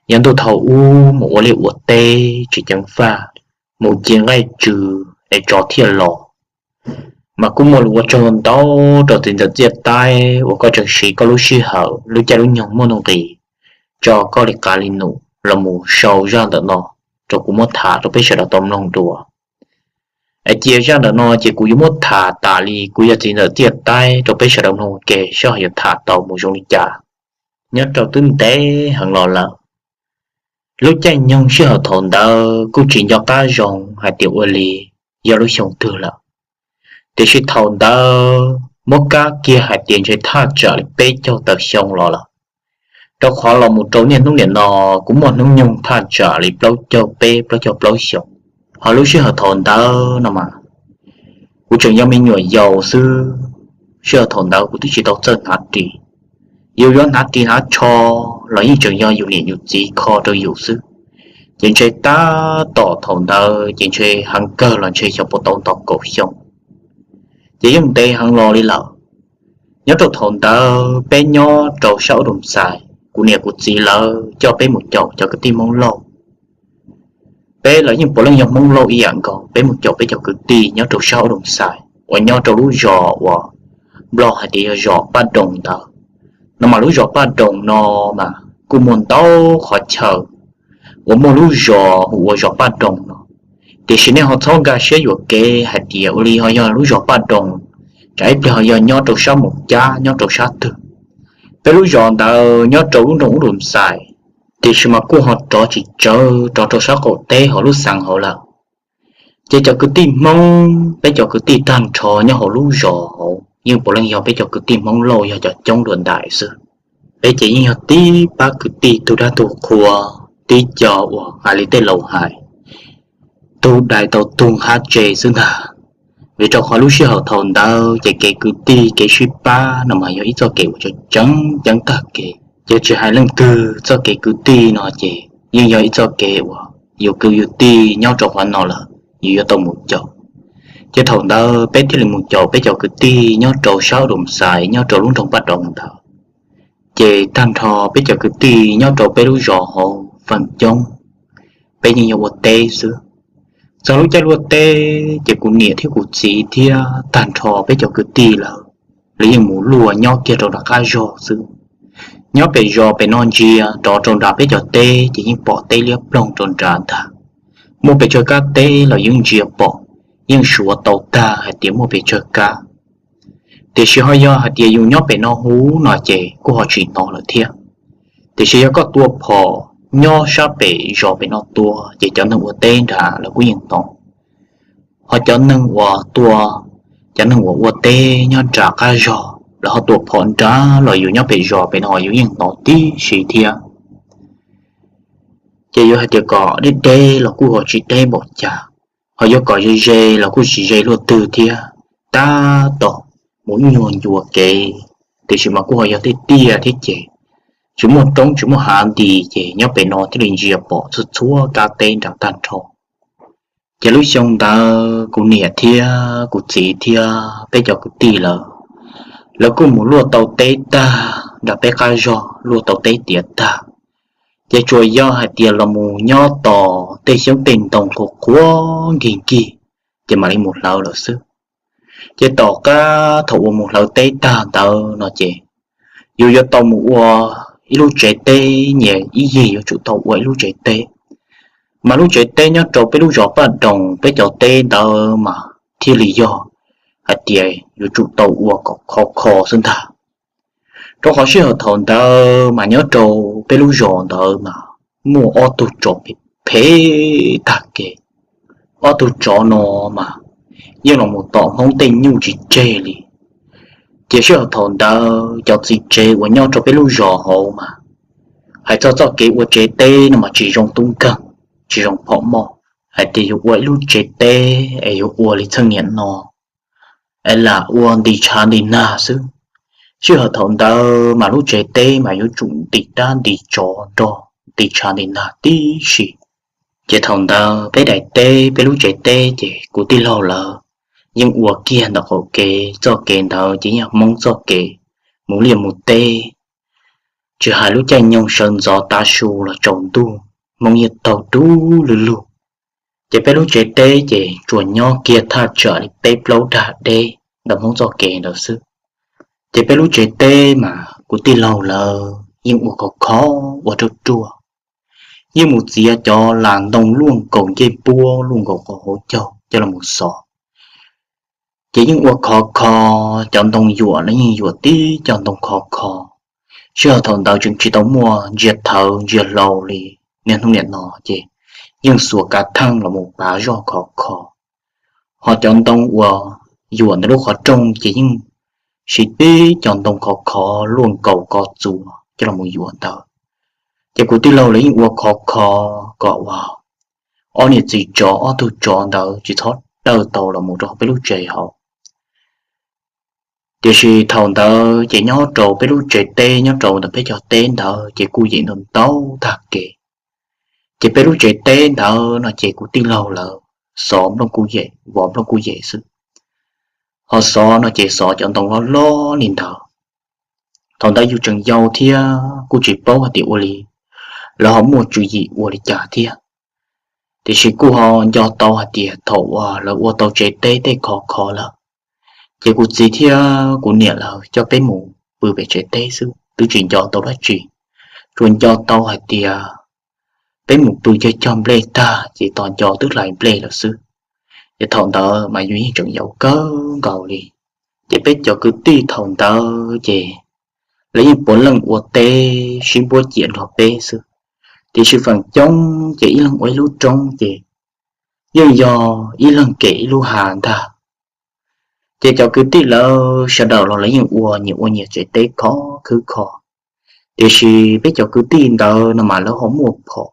Yog ntuj thaum ub mus ua liaj ua teb tsis ceev faj, mus ci nqaij tsw es tsov thiaj los, mas kuj muaj lus ua tsaug ntau rau txiv ntxawm Txiaj Taib uas koj tseem siv koj lub sij hawm lub caij lub nyoog muaj nuj nqis tso koj li qab li num los mus sau zaj ntawm no rau kuv muab tham rau peb sawv daws tau mloog dua. Es cia zaj ntawm no ces kuv yuav muab tham tas li kuv yog txiv ntxawm Txiaj Taib rau peb sawv daws mloog ua ke saib ho yuav tham tau mus zoo li cas. Nyob rau twb ntev heev los lawm, lub caij nyoog sij hawm thaum ntawd kuj tsis nco qab zoo hais tias ua li yog lub xyoo twg lawm, tiam sis thaum ntawd muab kab kiag hais tias ntshe thaj tsam li peb caug tawm xyoo los lawm, rau qhov los mus rau niaj hnub niam no kuv muaj hnub nyoog thaj tsam li plaub caug peb plaub caug plaub xyoos. Ho lub sij hawm thaum ntawd no mas kuv tseem yog me nyuam yaus xwb, sij hawm thaum ntawd kuv twb tsis tau txawj hnav ris, yus yuav hnav ris hnav tsho los yeej tseem yog yus niam yus txiv kho rau yus xwb. Ces ntshe tab tom thaum ntawd ces ntshe heev kawg los ntshe xyov puas tau nto kaum xyoo, ces yeej ntev heev los li lawm. Nyob rau thaum ntawd peb nyob rau sab ub Doos Xais, kuv niam kuv txiv lawv coj peb mus caum cov kwv tij Hmoob Lauj. Peb los yeej puav leej yog Hmoob Lauj ib yam nkaus, peb mus caum peb cov kwv tij nyob rau sab ub Doos Xais uas nyob rau lub zos uas Nplog hais tias yog zos Paj Doos ntawd. No mas lub zos Paj Doos no mas kuj muaj ntau qhov chaw uas muaj lub zos hu ua zos Paj Doos no, tiam sis nej ho txhob nkag siab yuam kev hais tias ua li ho yog lub zos Paj Doos, tsam ib pliag ho yog nyob rau sab Moos Cab nyob rau sab twg. Peb lub zos ntawd nyob rau lub nroog ub Doos Xais, tiam sis mas kuj ho rov tsis tsawv rov rau sab qaum teb hauv lub xeev hauv lawm. Ces cov kwv tij Hmoob, peb cov kwv tij tag nrho nyob hauv lub zos hauv yeej puav leej yog peb cov kwv tij Hmoob Lauj yog cov coob dua ntais xwb. Peb ces yeej yog tib pab kwv tij tug dab tug qhua, tib co uas hais li tej laus hais, tug dais tau tug hab tse xwb ntag. Vim rau qhov lub sij hawm thaum ntawd ces kev kwv tij kev sib pab no mas yog ib txoj kev uas tseem ceeb tag kev. Ces tsis hais leej twg txoj kev kwv tij no ces yeej yog ib txoj kev uas yus kwv yus tij nyob rau qhov no lawm yus yuav tau mus caum. Ces thaum ntawd peb thiaj li mus caum peb cov kwv tij nyob rau sab Doos Xais nyob rau lub nroog Paj Doos ntawd. Ces tag nrho peb cov kwv tij nyob rau peb lub zos hauv feem coob peb yeej yog ua teb xwb. Txog lub caij luaj teb ces kuv niam thiab kuv txiv thiab tag nrho peb cov kwv tij lawm, lawv yeej mus luaj nyob kiag rau nram qab zog xwb. Nyob pem zos pem no ntsia rov rau nram peb cov teb ces yeej pom teb liab ploog rau nrad ntag. Muaj pes tsawg kab teb los yeej ntsia pom, yeej suav tau tag hais tias muaj pes tsawg kab. Tiam sis ho yog hais tias yus nyob pem no huv no ces kuj ho tsis hnov lawm thiab. Tiam sis yog koj tua phom nyob sab pem zos pem no tua ces cov neeg ua teb nrad lawv kuj yeej hnov. Ho cov neeg uas tua, cov neeg uas ua teb nyob nram qab zog lawv ho tua phom nrad los yus nyob pem zos pem no yus yeej hnov tib si thiab. Ces yuav hais tias kom deb deb los kuj ho tsis deb npaum cas, ho yuav kom ze ze los kuj tsis ze luaj twg thiab. Tab tom mus ib nyuag ncua kev, tiam sis mas kuj ho yog tiaj tiaj thiab ces tsis muaj roob tsis muaj hav nti, ces nyob pem no thiaj li ntsia pom txhua txhua kab teb nrad tag nrho. Ces lub xyoo ntawd kuv niam thiab kuv txiv thiab peb cov kwv tij lawm, lawv kuj mus luaj tau teb tag nram peb qab zog, luaj tau teb tiav tag. Ces tsuas yog hais tias los mus nyob tos tej xyoob tej ntoo qhuav qhuav nkig nkig, ces mam li mus hlawv lawm xwb. Ces tom qab thaum uas mus hlawv teb tag ntawd no ces yus yuav tau mus ua ib lub tsev teb, nyias ib yig yuav tsum tau ua ib lub tsev teb. Mas lub tsev teb nyob rau peb lub zos Paj Doos peb cov teb ntawd mas thiaj li yog hais tias yuav tsum tau ua kom khov kho xwb ntag. Rau qhov sij hawm thaum ntawd mas nyob rau peb lub zos ntawd mas muaj ob tug tsov phem phem tag kev. Ob tug tsov no mas yeej los mus tom Hmoob tej nyuj tsis tseg li. Ces sij hawm thaum ntawd cov txiv tsev uas nyob rau peb lub zos hauv mas hais txog txoj kev ua tsev teb no mas tsis zoo tub nkeeg, tsis zoo phom moj, hais tias yus ua ib lub tsev teb es yus ua li txheej niam no es lam ua nti tshav nti nag xwb. Sij hawm thaum ntawd mas lub tsev teb mas yuav tsum nti dab nti tsov nrog nti tshav nti nag tib si. Ces thaum ntawd peb daim teb, peb lub tsev teb ces kuv tij laug lawv yeej ua kiag ntawm qaum kev, txoj kev ntawd ces yog Hmoob txoj kev mus liaj mus teb. Tsis hais lub caij nyoog sawv ntxov tav su los tsaus ntuj, hmoov yeej taug dub lug lug. Ces peb lub tsev teb ces tsuas nyob kiag thaj tsam li peb plaub dag deb ntawm hmoob txoj kev ntawd xwb. Ces peb lub tsev teb mas kuv tij laug lawv yeej ua khov kho, ua ruaj ruaj, yeej mus txiav cov las ntoo luaj nkaus ncej puab luaj nkaus qhov hauv caug coj los xov. Ces yeej ua khov kho, cov ntoo yuam los yeej yuam tib co ntoo khov kho. Sij hawm thaum ntawd tseem tsis tau muaj ntsia thawv ntsia hlau li, niaj hnub niam no ces yeej xuas kav theej los mus pav zoj khov kho. Ho cov ntoo uas yuam ntawm lub qhov rooj ces yeej siv tib co ntoo khov kho luaj nkaus ko txuas coj los yuam ntawd. Ces kuv tij laug lawv yeej ua khov kho kom ua ob niam txiv tsov ob tug tsov ntawd tsis txhob dawj tau los mus rau peb lub tsev hauv. Tiam sis thaum ntawd ces nyob rau peb lub tsev teb nyob rau ntawm peb cov teb ntawd ces kuj yem ntau ntau tag kev. Ces peb lub tsev teb ntawd no ces kuv tij laug lawv xov nplooj kuj yem, vov nplooj kuj yem xwb, ho xov no ces xov cov ntoo loj loj li ntawd. Thaum ntawd yus tseem yau thiab kuj tsis paub hais tias ua li lawv ho muaj tswv yim ua li cas thiab. Tiam sis kuj ho nco tau hais tias thaum uas lawv ua tau tsev teb tej khov kho lawm, ces kuv txiv thiab kuv niam lawv coj peb mus pw pem tsev teb xwb, twb tsis nco tau dab tsi, tsuas nco tau hais tias peb mus pw cog cog nplej tag ces tos nco twb hlais nplej lawm xwb. Ces thaum ntawd mas yus yeej tseem yau kawg nkaus li. Ces peb cov kwv tij thaum ntawd ces lawv yeej puav leej ua teb sib npuab ciam nrog peb xwb, tiam sis feem coob ces ib leeg ua ib lub roob ces yeej yog ib leeg kem ib lub hav ntag. Ces cov kwv tij lawv sawv daws los lawv yeej ua nyias ua nyias tsev teb khov khwb kho, tiam sis peb cov kwv tij ntawd no mas lawv ho muaj phom.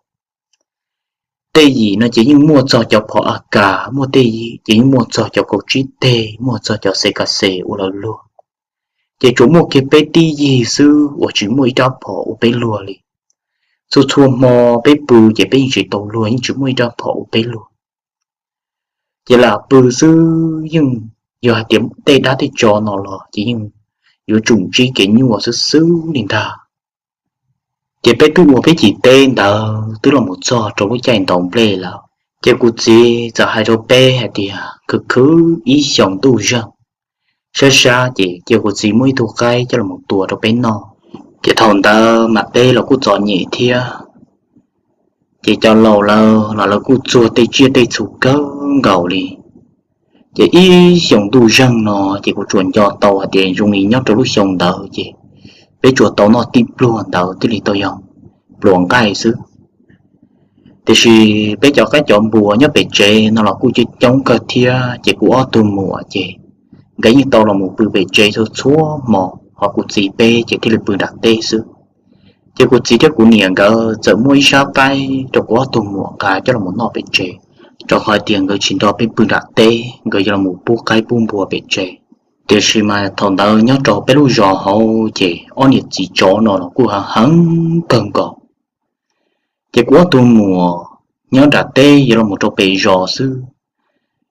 Tej yim no ces yeej muaj txog cov phom A K, muaj tej yim ces yeej muaj txog cov kaum tsib teg, muaj txog cov C K C ua lawv luag. Ces tsuas muaj kiag peb tib yig xwb uas tsis muaj ib rab phom ua peb luag li. Txhua txhua hmo peb pw ces peb yeej tsis tau luag, yeej tsis muaj ib rab phom ua peb luag. Ces lam pw xwb, yeej yog hais tias tej dab tej tsov no los ces yeej yuav tsum ntsib kev nyuaj xwb xwb li ntag. Ces peb twb ua peb cim teb ntawd twb los mus txog rau lub caij ntaus nplej lawm, ces kuv txiv txawm hais rau peb hais tias khwv khwv ib xyoos ntuj zeeg, sab sab ces cia kuv txiv muab ib tug qaib coj los tua rau peb noj. Ces thaum ntawd mas peb los kuj txom nyem thiab, ces cov laus lawv los lawv kuj txuag tej tsiaj tej txhu kawg nkaus li. Ces ib xyoos ntuj zeeg no ces kuv tsuas nco tau hais tias zoo li nyob rau lub xyoo ntawd ces peb tsuas tau noj tib pluag ntawd thiaj li tau yog pluas nqaij xwb. Tiam sis peb cov qaib cov npua nyob pem tsev no los kuj coob coob kawg thiab, ces kuv ob tug muam ces nkawd yeej tau los mus pw pem tsev txhua txhua hmo, ho kuv txiv peb ces thiaj li pw nram teb xwb. Ces kuv txiv thiab kuv niam nkawd txawm muab ib sab qaib rau kuv ob tug muam nqa coj los mus noj pem tsev, rau qhov hais tias nkawd tsis nrog peb pw nram teb, nkawd yuav los mus pub qaib pub npua pem tsev. Tiam sis mas thaum ntawd nyob rau peb lub zos hauv ces ob niam txiv tsov no los kuj heev heev kawg nkaus. Ces kuv ob tug muam nyob nram teb yuav los mus rau pem zos xwb,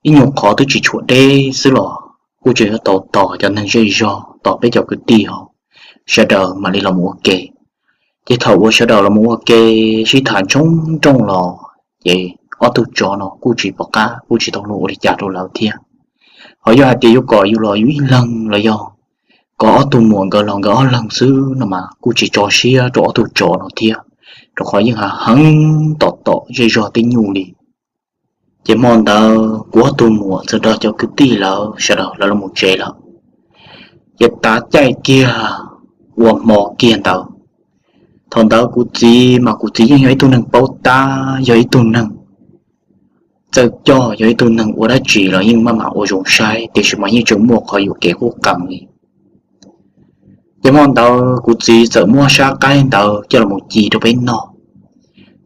ib nyuag qhov twb tsis tshuam deb xwb los kuj tseem yuav tau tos cov neeg zej zog, tos peb cov kwv tij hauv, sawv daws mam li los mus ua ke. Ces thaum uas sawv daws los mus ua ke sib tham ntshoo nrooj los, ces ob tug tsov no kuj tsis pom qab, kuj tsis tau luag ua li cas rau lawv thiab. Ho yog hais tias yuav kom yus los yus ib leeg los yog kom ob tug muam nkawd los nkawd ob leeg xwb no mas kuj tsis tso siab rau ob tug tsov no thiab, rau qhov yeej hav heev tom tom zej zog tej nyuj li. Ces hmo ntawd kuv ob tug muam txawm nrog cov kwv tij lawv sawv daws lawv los mus tsev lawm. Ces tav caij kiag ua hmo kiag ntawd, thaum ntawd kuv txiv mas kuv txiv yeej yog ib tug neeg paub tab, yog ib tug neeg txawj coj, yog ib tug neeg ua dab tsi los yeej maj mam ua zoo saib, tiam sis mas yeej tseem muaj qhov yuam kev qub qees li. Ces hmo ntawd kuv txiv txawm muab sab qaib ntawd coj los mus ci rau peb noj.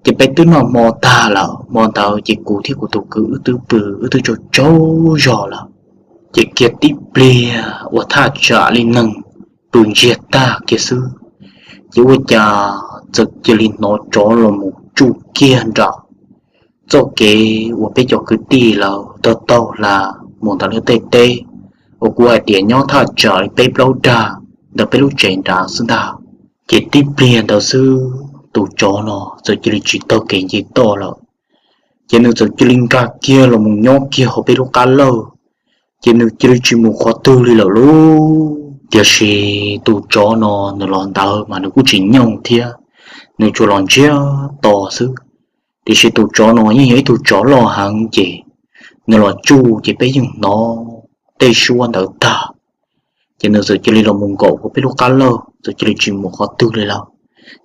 Ces peb twb noj hmo tag lawm, hmo ntawd ces kuv thiab kuv tus kwv wb twb pw, wb twb tsaug tsaug zog lawm. Ces kiag tib pliag uas thaj tsam li neeg pw ntsiag tag kiag xwb, ces ua cas txawm cia li hnov tsov los mus tsuj kiag nram txoj kev uas peb cov kwv tij lawv taug taug hla mus ntawm lawv tej teb, uas kuv hais tias nyob thaj tsam li peb plaub dag ntawm peb lub tsev nrad xwb ntag. Ces tib pliag ntawd xwb tus tsov no txawm cia li tsis taug kev nce toj lawm, ces nws txawm cia li nkag kiag los mus nyob kiag hauv peb lub qab lawj, ces nws cia li tsis mus qhov twg li lawm lauj. Tiam sis tus tsov no nws los ntawd mas nws kuj tsis nyooj thiab, nws tsuas los ntsiag to xwb. Tiam sis tus tsov no yeej yog ib tug tsov loj heev ces nws los tsuj ces peb yeej hnov tej suab ntawd tag. Ces nws txawm cia li los mus nkaum hauv peb lub qab lawj, txawm cia li tsis mus qhov twg li lawm.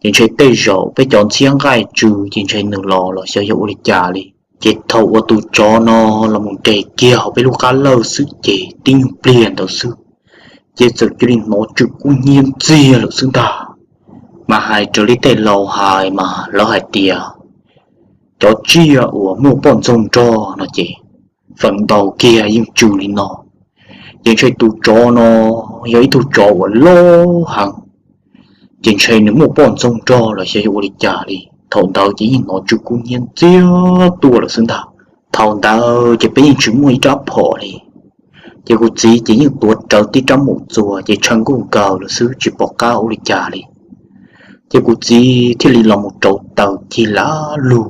Ces ntshe tej zaum peb cov ntxhiab nqaij tsw ces ntshe nws los los xyov yog ua li cas li. Ces thaum uas tus tsov no los mus nres kiag hauv peb lub qab lawj xwb ces tib nyuag pliag ntawd xwb, ces txawm cia li hnov tsw kub hnyiab ntxiag lawm xwb ntag. Mas hais raws li tej laus hais mas lawv hais tias cov tsiaj uas muaj poj ntxoog nrog no ces feem ntau kiag yeej tsw li no. Ces ntshe tus tsov no yog ib tug tsov uas loj heev, ces ntshe nws muaj poj ntxoog nrog los xyov yog ua li cas li. Thaum ntawd ces yeej hnov tsw kub hnyiab ntxiag tuaj lawm xwb ntag. Thaum ntawd ces peb yeej tsis muaj ib rab phom li. Ces kuv txiv ces yeej tuav rawv tib rab mus txuas ces tshav nkuj nkaws lawm xwb tsis pom qab ua li cas li. Ces kuv txiv thiaj li los mus rauv taws cig lam lug.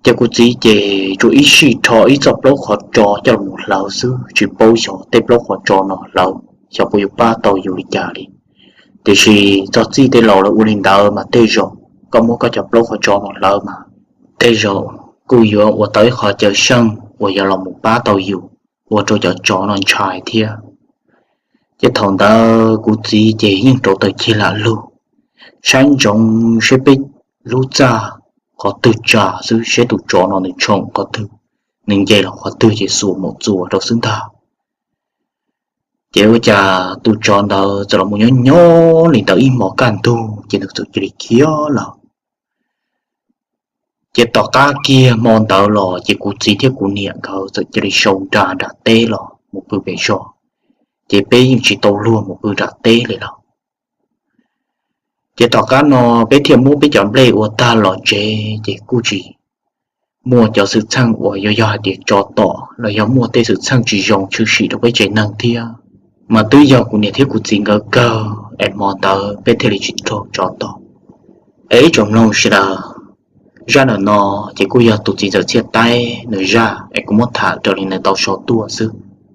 Ces kuv txiv ces tsuas ib sij rho ib txoj plaub qhov tso coj los hlawv xwb tsis paub xyov tej plaub qhov tso no hlawv xyov puas yuav pab tau yus li cas li. Tiam sis txog txij tej laus lawv ua li ntawd mas tej zaum koj muab koj cov plaub qhov tso no hlawv mas tej zaum kuj yuav ua tau ib qho caw seej uas yuav los mus pab tau yus ua rau cov tsov no ntshai thiab. Ces thaum ntawd kuv txiv ces yeej rauv taws cig lam lug saib ntsoov seb peb lub txaj qhov twg tsa xwb, seb tus tsov no nws tshoom qhov twg, nws nce los qhov twg ces xuas mus txuas rau xwb ntag. Ces ua cas tus tsov ntawd txawm los mus nyob nyob li ntawd ib hmo kaj ntug ces nws txawm cia li khiav lawm. Ces tom qab kiag hmo ntawd los ces kuv txiv thiab kuv niam nkawd txawm cia li sau nra nram teb los mus pw pem zos, ces peb yeej tsis tau luag mus pw nram teb li lawm. Ces tom qab no peb thiaj muab peb cov nplej ua tag los tsev ces kuj tsis muaj cov xwm txheej uas yuav yog hais tias tso tom los yog muaj tej xwm txheej tsis zoo tshwm sim rau peb tsev neeg thiab. Mas twb yog kuv niam thiab kuv txiv nkawd kawg es hmo ntawd peb thiaj li tsis raug tso tom. Es ib tsoom mloog sawv daws, zaj ntawm no ces kuj yog tus txiv ntxawm Txhiaj Taib nws zaj es kuv muab tham raws li nws tau sau tuaj xwb.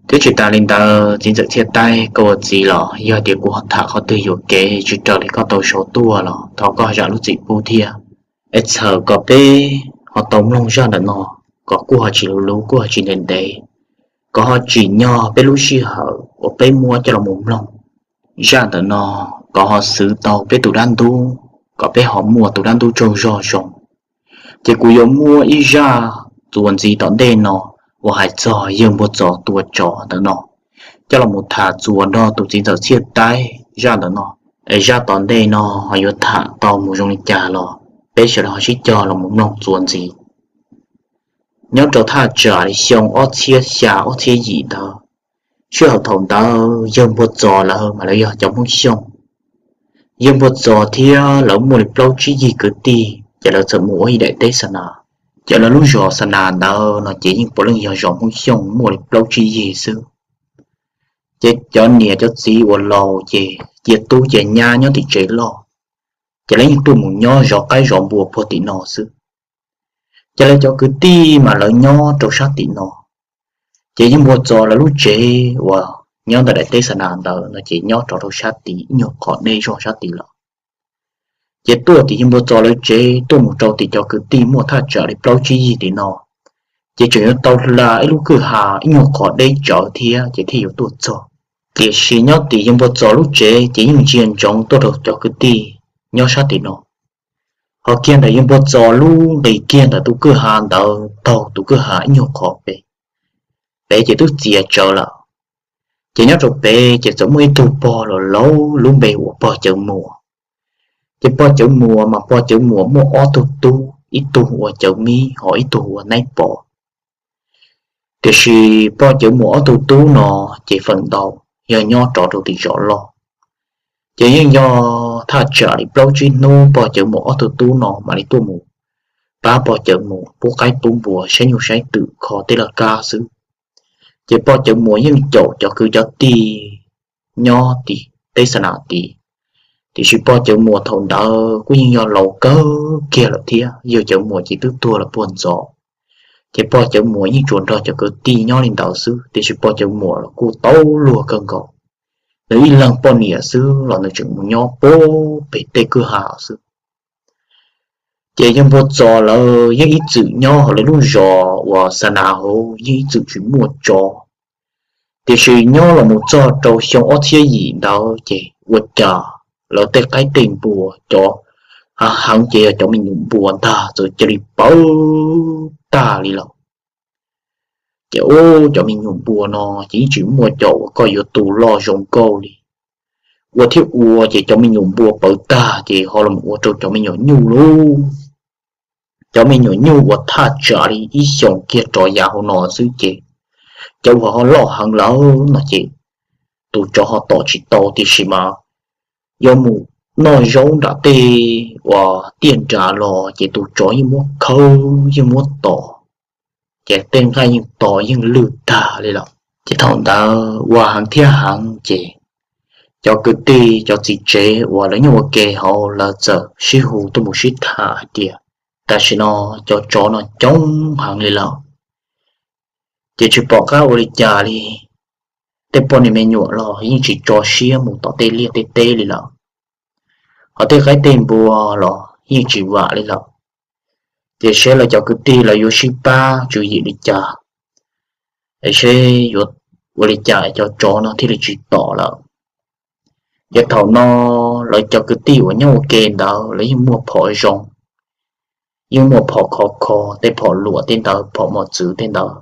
Thiab tsis tas li ntawd txiv ntxawm Txhiaj Taib koj ua txiv los yog tias kuv ho tham qhov twg yuam kev tsis raws li koj tau sau tuaj los thov koj zam lub txim pub thiab. Es txhawm kom peb ho tau mloog zaj ntawm no kom kuj ho tsis luv luv kuj ho tsis ntev ntev, kom ho tsim nyog peb lub sij hawm uas peb muab coj los mus mloog zaj ntawm no kom ho xwv tau peb tus dab ntub, kom peb ho muaj tus dab ntub tsaug zog zoo. Ces kuv yuav muab ib zaj txuas ntxiv tom ntej no uas hais txog yawg Npuag Txos tua tsov ntawm no coj los mus tham txuas nrog tus txiv ntxawm Txhiaj Taib zaj ntawm no. Es zaj tom ntej no ho yuav tham tau mus zoo li cas los peb sawv daws ho sib cog los mus mloog txuas ntxiv. Nyob rau thaj tsam li xyoo ob txhiab xya ob txhiab yim ntawd, sij hawm thaum ntawd yawg Npuag Txos lawv mas lawv yog cov Hmoob Xyooj. Yawg Npuag Txos thiab lawv muaj li plaub tsib yig kwv tij ces lawv txawm mus ua ib daim teb xa nas. Ces lawv lub zos xa nas ntawd no ces yeej puav leej yog zos Hmoob Xyooj muaj li plaub tsib yig xwb. Ces cov niam cov txiv uas laus ces cia tub cia nyab nyob tim tsev loj, ces lawv yeej tuaj mus nyob zov qaib zov npua puag tim no xwb. Ces lawv cov kwv tij mas lawv nyob rau sab tim no. Ces yawg Npuag Txos lawv lub tsev uas nyob ntawm daim teb xa nas ntawd no ces nyob rau rau sab tid ib nyuag qhov deb zog sab tid lawm. Ces tuaj tim yawg Npuag Txos lawv tsev tuaj mus rau tim cov kwv tij muaj thaj tsam li plaub tsib yig tim no, ces tseem yuav tau hla ib lub kwj ha ib nyuag qhov deb tsawv thiab ces thiaj yuav tuaj txog. Tiam sis nyob tim yawg Npuag Txos lub tsev ces yeej ntsia ntsoov tuaj rau cov kwv tij nyob sab tim no. Ho kiag ntawm yawg Npuag Txos lub nqis kiag ntawm tus kwj ha ntawd taug tus kwj ha ib nyuag qhov pem, pem ces twb txias tsawv lawm. Ces nyob rau pem ces txawm muaj ib tug pog laus laus lub npe ua pog Cawv Muas. Ces pog Cawv Muas mas pog Cawv Muas muaj ob tug tub, ib tug ua Cawv Mib ho ib tug ua Naib Pov. Tiam sis pog Cawv Muas ob tug tub no ces feem ntau yog nyob rov rau tim zos loj. Ces yeej yog thaj tsam li plaub tsib hnub pog Cawv Muas ob tug tub no mam li tuaj mus pab pog Cawv Muas pub qaib pub npua saib nyuj saib twm kho tej laj kab xwb. Ces pog Cawv Muas yeej caum cov kwv cov tij nyob tim teb xa nas tid, Tiam sis pog Cawv Muas thaum ntawd kuj yeej yog laus kawg kiag lawm thiab, yawg Cawv Muas ces twb tuag lawm puag ntxov. Ces pog Cawv Muas yeej tsuas nrog cov kwv tij nyob li ntawd xwb, tiam sis pog Cawv Muas los kuj tau luag kawg nkaus. Nws ib leeg poj niam xwb los nws tseem mus nyob puag pem tej kwj ha xwb. Ces yawg Npuag Txos lawv yeej ib txwm nyob hauv lawv lub zos uas Xa Nas hauv yeej ib txwm tsis muaj tsov. Tiam sis nyob los mus txog rau xyoo ob txhiab yim ntawd ces ua cas lawv tej qaib tej npua cov hav heev ces yog cov me nyuam npua ntag txawm cia li pawv tag li lawm. Ces ub, cov me nyuam npua no ces yeej tsis muaj cov uas koj yuav tu loj zoo nkauj li. Ua thiab ua ces cov me nyuam npua pawv tag ces ho los ua rau cov me nyuam nyuj lauj. Cov me nyuam nyuj uas thaj tsam li ib xyoos kiag rov yav hauv no xwb ces cov uas ho loj heev lawm no ces tus tsov ho tom tsis tau, tiam sis mas yuav mus noj zaub nram tej uas tiaj nrad los ces tus tsov yeej muab khawb yeej muab tom, ces tej nqaij yeej to yeej lwj tag li lawm. Ces thaum ntawd ua heev thiab heev ces cov kwv tij cov txiv tsev uas lawv nyob ua ke hauv lawv txawm sib hu tuaj mus sib tham hais tias tam sim no cov tsov no coob heev li lawm, ces tsis pom qab ua li cas li. Tej poj niam me nyuam los yeej tsis tso siab mus tom tej liaj tej teb li lawm, ho tej qaib tej npua los yeej tsis vam li lawm. Ces seb lawv cov kwv tij lawv yuav sib pab tswv yim li cas, es seb yuav ua li cas cov tsov no thiaj li tsis tom lawm. Ces thaum no lawv cov kwv tij uas nyob ua ke ntawd lawv yeej muaj phom zoo, yeej muaj phom khov kho, tej phom luam tej ntawd, phom mos txwv tej ntawd.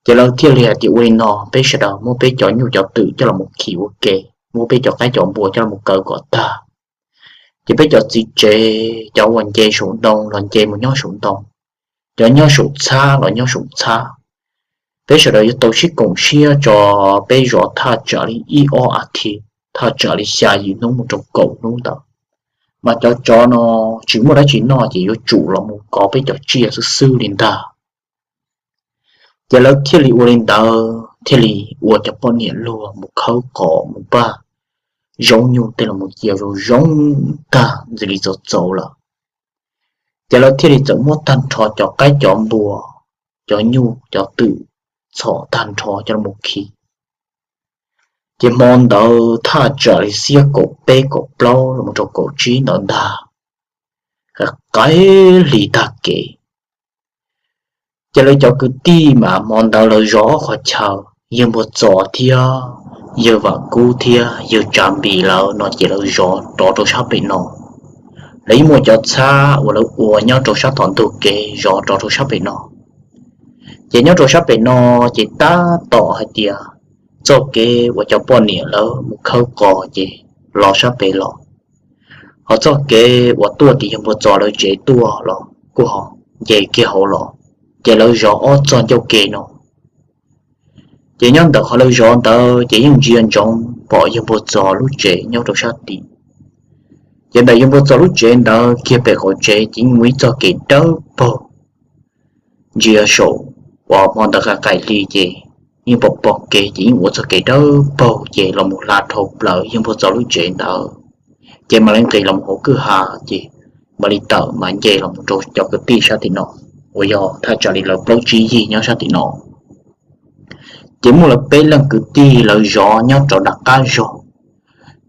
Ces lawv thiaj li hais tias ua li no, peb sawv daws muab peb cov nyuj cov twm coj los mus khi ua ke, muab peb cov qaib cov npua coj los mus kaw kom tag. Ces peb cov txiv tsev, cov uas nce saum ntoo los nce mus nyob saum ntoo, cov nyob saum txhab los nyob saum txhab. Peb sawv daws yuav tau sib koom siab tso, peb zov thaj tsam li ib ob as thiv, thaj tsam li xya yim hnub mus rau kaum hnub ntawd, mas cov tsov no tsis muaj dab tsi noj ces yuav tsum los mus kov peb cov tsiaj xwb xwb li ntag. Ces lawv thiaj li ua li ntawd, thiaj li ua cov poj niam luag mus khawb qos mus npaj zaub nyuj tej los mus cia zoo zoo tag ntxim li txaus txaus lawm. Ces lawv thiaj li txawm muab tag nrho cov qaib cov npua, cov nyuj cov twm txhom tag nrho coj los mus khi. Ces hmo ntawd thaj tsam li xiab kaum peb kaum plaub los mus rau kaum tsib ntawd ntag, qaim hli tag kev. Ces lawv cov kwv tij mas hmo ntawd lawv zov ob qhov chaw, yawg Npuag Txos thiab yawg Vam Kub thiab yawg Tsav Npis lawv no ces lawv zov rov rau sab pem no. Lawv yeej muaj cov txhab uas lawv ua nyob rau sab tom ntug kev zov rov rau sab pem no. Ces nyob rau sab pem no ces tab tom hais tias txoj kev uas cov poj niam lawv mus khawb qos ces los sab pem los, ho txoj kev uas tuaj tim yawg Npuag Txos lawv tsev tuaj los kuj ho nce kiag hauv los, ces lawv zov ob txoj ncauj ke no. Ces nyob ntawm qhov lawv zov ntawd ces yeej ntsia ntsoov pom yawg Npuag Txos lub tsev nyob rau sab tim. Ces ntawm yawg Npuag Txos lub tsev ntawd kiag pem qaum tsev ces yeej muaj ib txoj kev dawb paug. Ntsia saum uas hmo ntawd qaim qaim hli ces yeej pom pom kev ces yeej ua txoj kev dawb paug ces los mus hla dhau plaws yawg Npuag Txos lub tsev ntawd. Ces mam li nqis los mus hauv kwj ha, ces mam li tawm mas nce los mus rau cov kwv tij sab tim no, uas yog thaj tsam li lawv plaub tsib yig nyob sab tim no. Ces muaj lawv peb leeg kwv tij lawv zov nyob rau nram qab zog.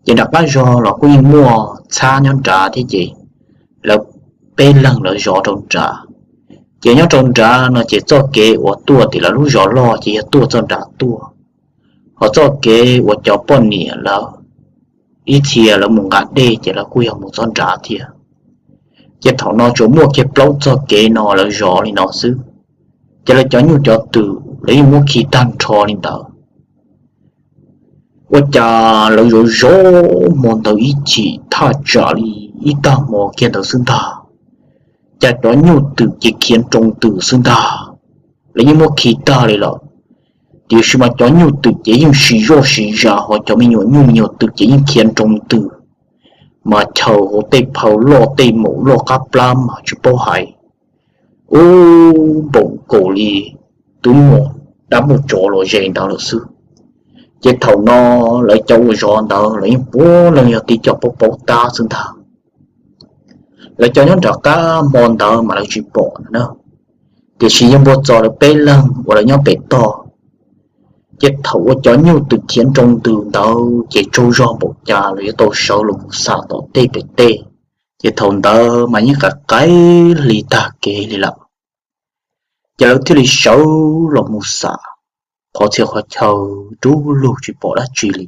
Ces nram qab zog los kuj yeej muaj txhab nyob nrad thiab ces lawv peb leeg lawv zov rau nrad. Ces nyob rau nrad no ces txoj kev uas tuaj tim lawv lub zos loj ces yog tuaj txoj nrad tuaj, ho txoj kev uas cov poj niam lawv ib txhia lawv mus nqa dej ces lawv kuj yog mus txoj nrad thiab. Ces thaum no tsuas muaj kiag plaub txoj kev no lawv zov li no xwb. Ces lawv cov nyuj cov twm lawv yeej muab khi tag nrho li ntawd. Ua cas lawv zov zov hmo ntawd ib chim thaj tsam li ib tag hmo kiag ntawd xwb ntag, cas cov nyuj twm ces khiav nroo ntws xwb ntag. Lawv yeej muab khi tag li lawm, tiam sis mas cov nyuj twm ces yeej siv zoj siv zam, ho cov me nyuam nyuj me nyuam twm ces yeej khiav nroo ntws, mas chaws hauv tej phawv loj tej maum loj qab plab mas tsis paub hais. Ub, npaum nkaus li twb muaj dab muaj tsov los ze ntawd lawm xwb. Ces thaum no lawv cov uas zov ntawd lawv yeej puav leej yog tib co paub paub tab xwb ntag. Lawv cov nyob nram qab hmo ntawd mas lawv tsis pom na. Tiam sis yawg Npua Txos lawv peb leeg uas lawv nyob pem toj, ces thaum uas cov nyuj twm thiab nroo ntws ntawd ces tsaug zog npaum cas los yuav tau sawv los mus xam tom tej pem tej. Ces thaum ntawd mas yeej qaim qaim hli tag kev li lawm, ces lawv thiaj li sawv los mus xam qhov txhia qhov chaw dub lug tsis pom dab tsi li.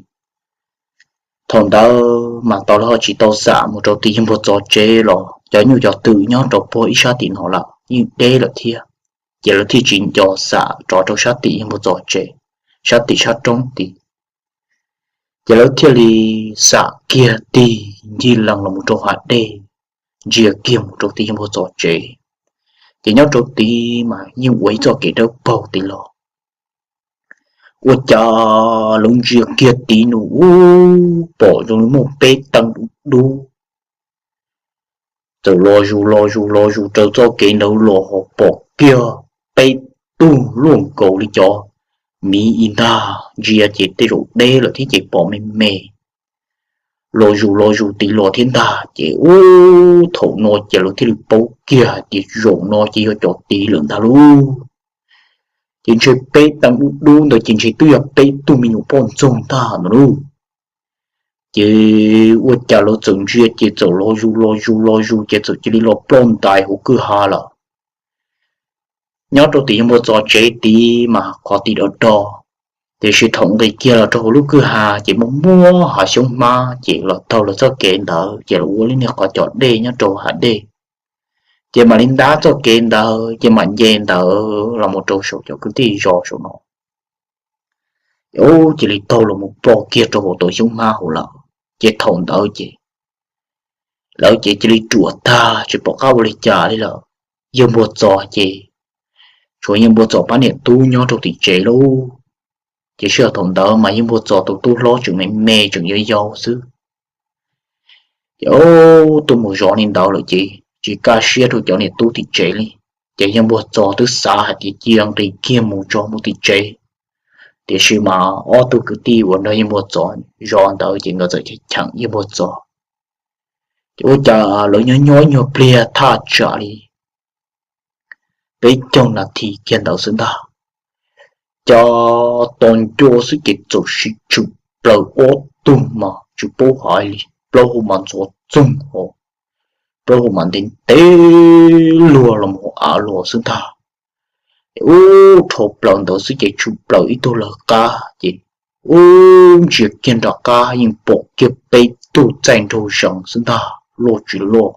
Thaum ntawd mas tau lawv ho tsis tau xam mus rau tim yawg Npua Txos tsev los cov nyuj cov twm nyob rau puag ib sab tim no lawm yeej deb lawm thiab, ces lawv thiaj tsis nco xam rov rau sab tim yawg Npua Txos tsev, sab tim sab roob tid. Ces lawv thiaj li xam kiag tig ncig lees los mus rau hav dej, ntsia kiag mus rau tim yawg Npua Txos tsev. Ces nyob rau tid mas yeej ua ib txoj kev dawb paug tid los, ua cas lawv ntsia kiag tid nws ub pom zoo li muaj peb teev dub dub txawm los zus los zus los zus raws txoj kev ntawd los ho pom kiag peb tug luaj nkaus li cov miv ib ntag. Ntsia ces tej zaum deb lawm thiab ces pom me me, los zus los zus tid los thiab ntag. Ces ub thaum no ces lawv thiaj li paub kiag hais tias zaum no ces yog cov tid lawm ntag lauj. Ces ntshe peb teev dub dub ntawd ces ntshe twb yog peb tug me nyuam poj ntxoog ntag no lauj. Ces ua cas lawv txawm ntsia ces txawm los zus los zus los zus ces txawm cia li los ploj ntais hauv kwj ha lawm. Nyob rau tim yawg Npua Txos tsev tid mas qhov tid do do, tiam sis thaum nqis kiag los rau hauv lub kwj ha ces muaj muaj hav xyoob hmab ces los taug lawv txoj kev ntawd ces los ua li niag qhov cos dej nyob rau hav dej. Ces mam li ntab txoj kev ntawd ces mam nce ntawd los mus rau saum cov kwv tij zos saum no. Ces ub cia li taug los mus ploj kiag rau hauv tau xyoob hmab hauv lawm. Ces thaum ntawd ces lawv ces cia li ruam tag tsis pom qab ua li cas li lawm. Yawg Npua Txos ces tshuav yawg Npua Txos pab niam tub nyob rau tim tsev lauj. Ces sij hawm thaum ntawd mas yawg Npua Txos tus tub hlob tseem me me tseem yau yau xwb. Ces ub tuaj mus zov li ntawd lawm ces tsis kaj siab rau cov niam tub tim tsev li. Ces yawg Npua Txos twb xav hais tias cia nqis kiag mus tso mus tim tsev. Tiam sis mas ob tug kwv tij uas nrog yawg Npua Txos zov ntawd ces nkawd txawm cheem yawg Npua Txos. Ces ua cas lawv nyob nyob ib nyuag pliag thaj tsam li peb caug nas this kiag ntawd xwb ntag, cas tos ncua xwb ces txawm sib tshwm plaws ob tug mas tsis paub hais li, plaub hau mas ntxhov txoog ho, plaub hau mas ntev ntev luag los mus av los xwb ntag. Ces ub dhau plaws ntawd xwb ces tshwm plaws ib tug lawv qab ces ub ntsia kiag nram qab yeej pom kiag peb tug txaij nraug zees xwb ntag, luaj tsis luaj,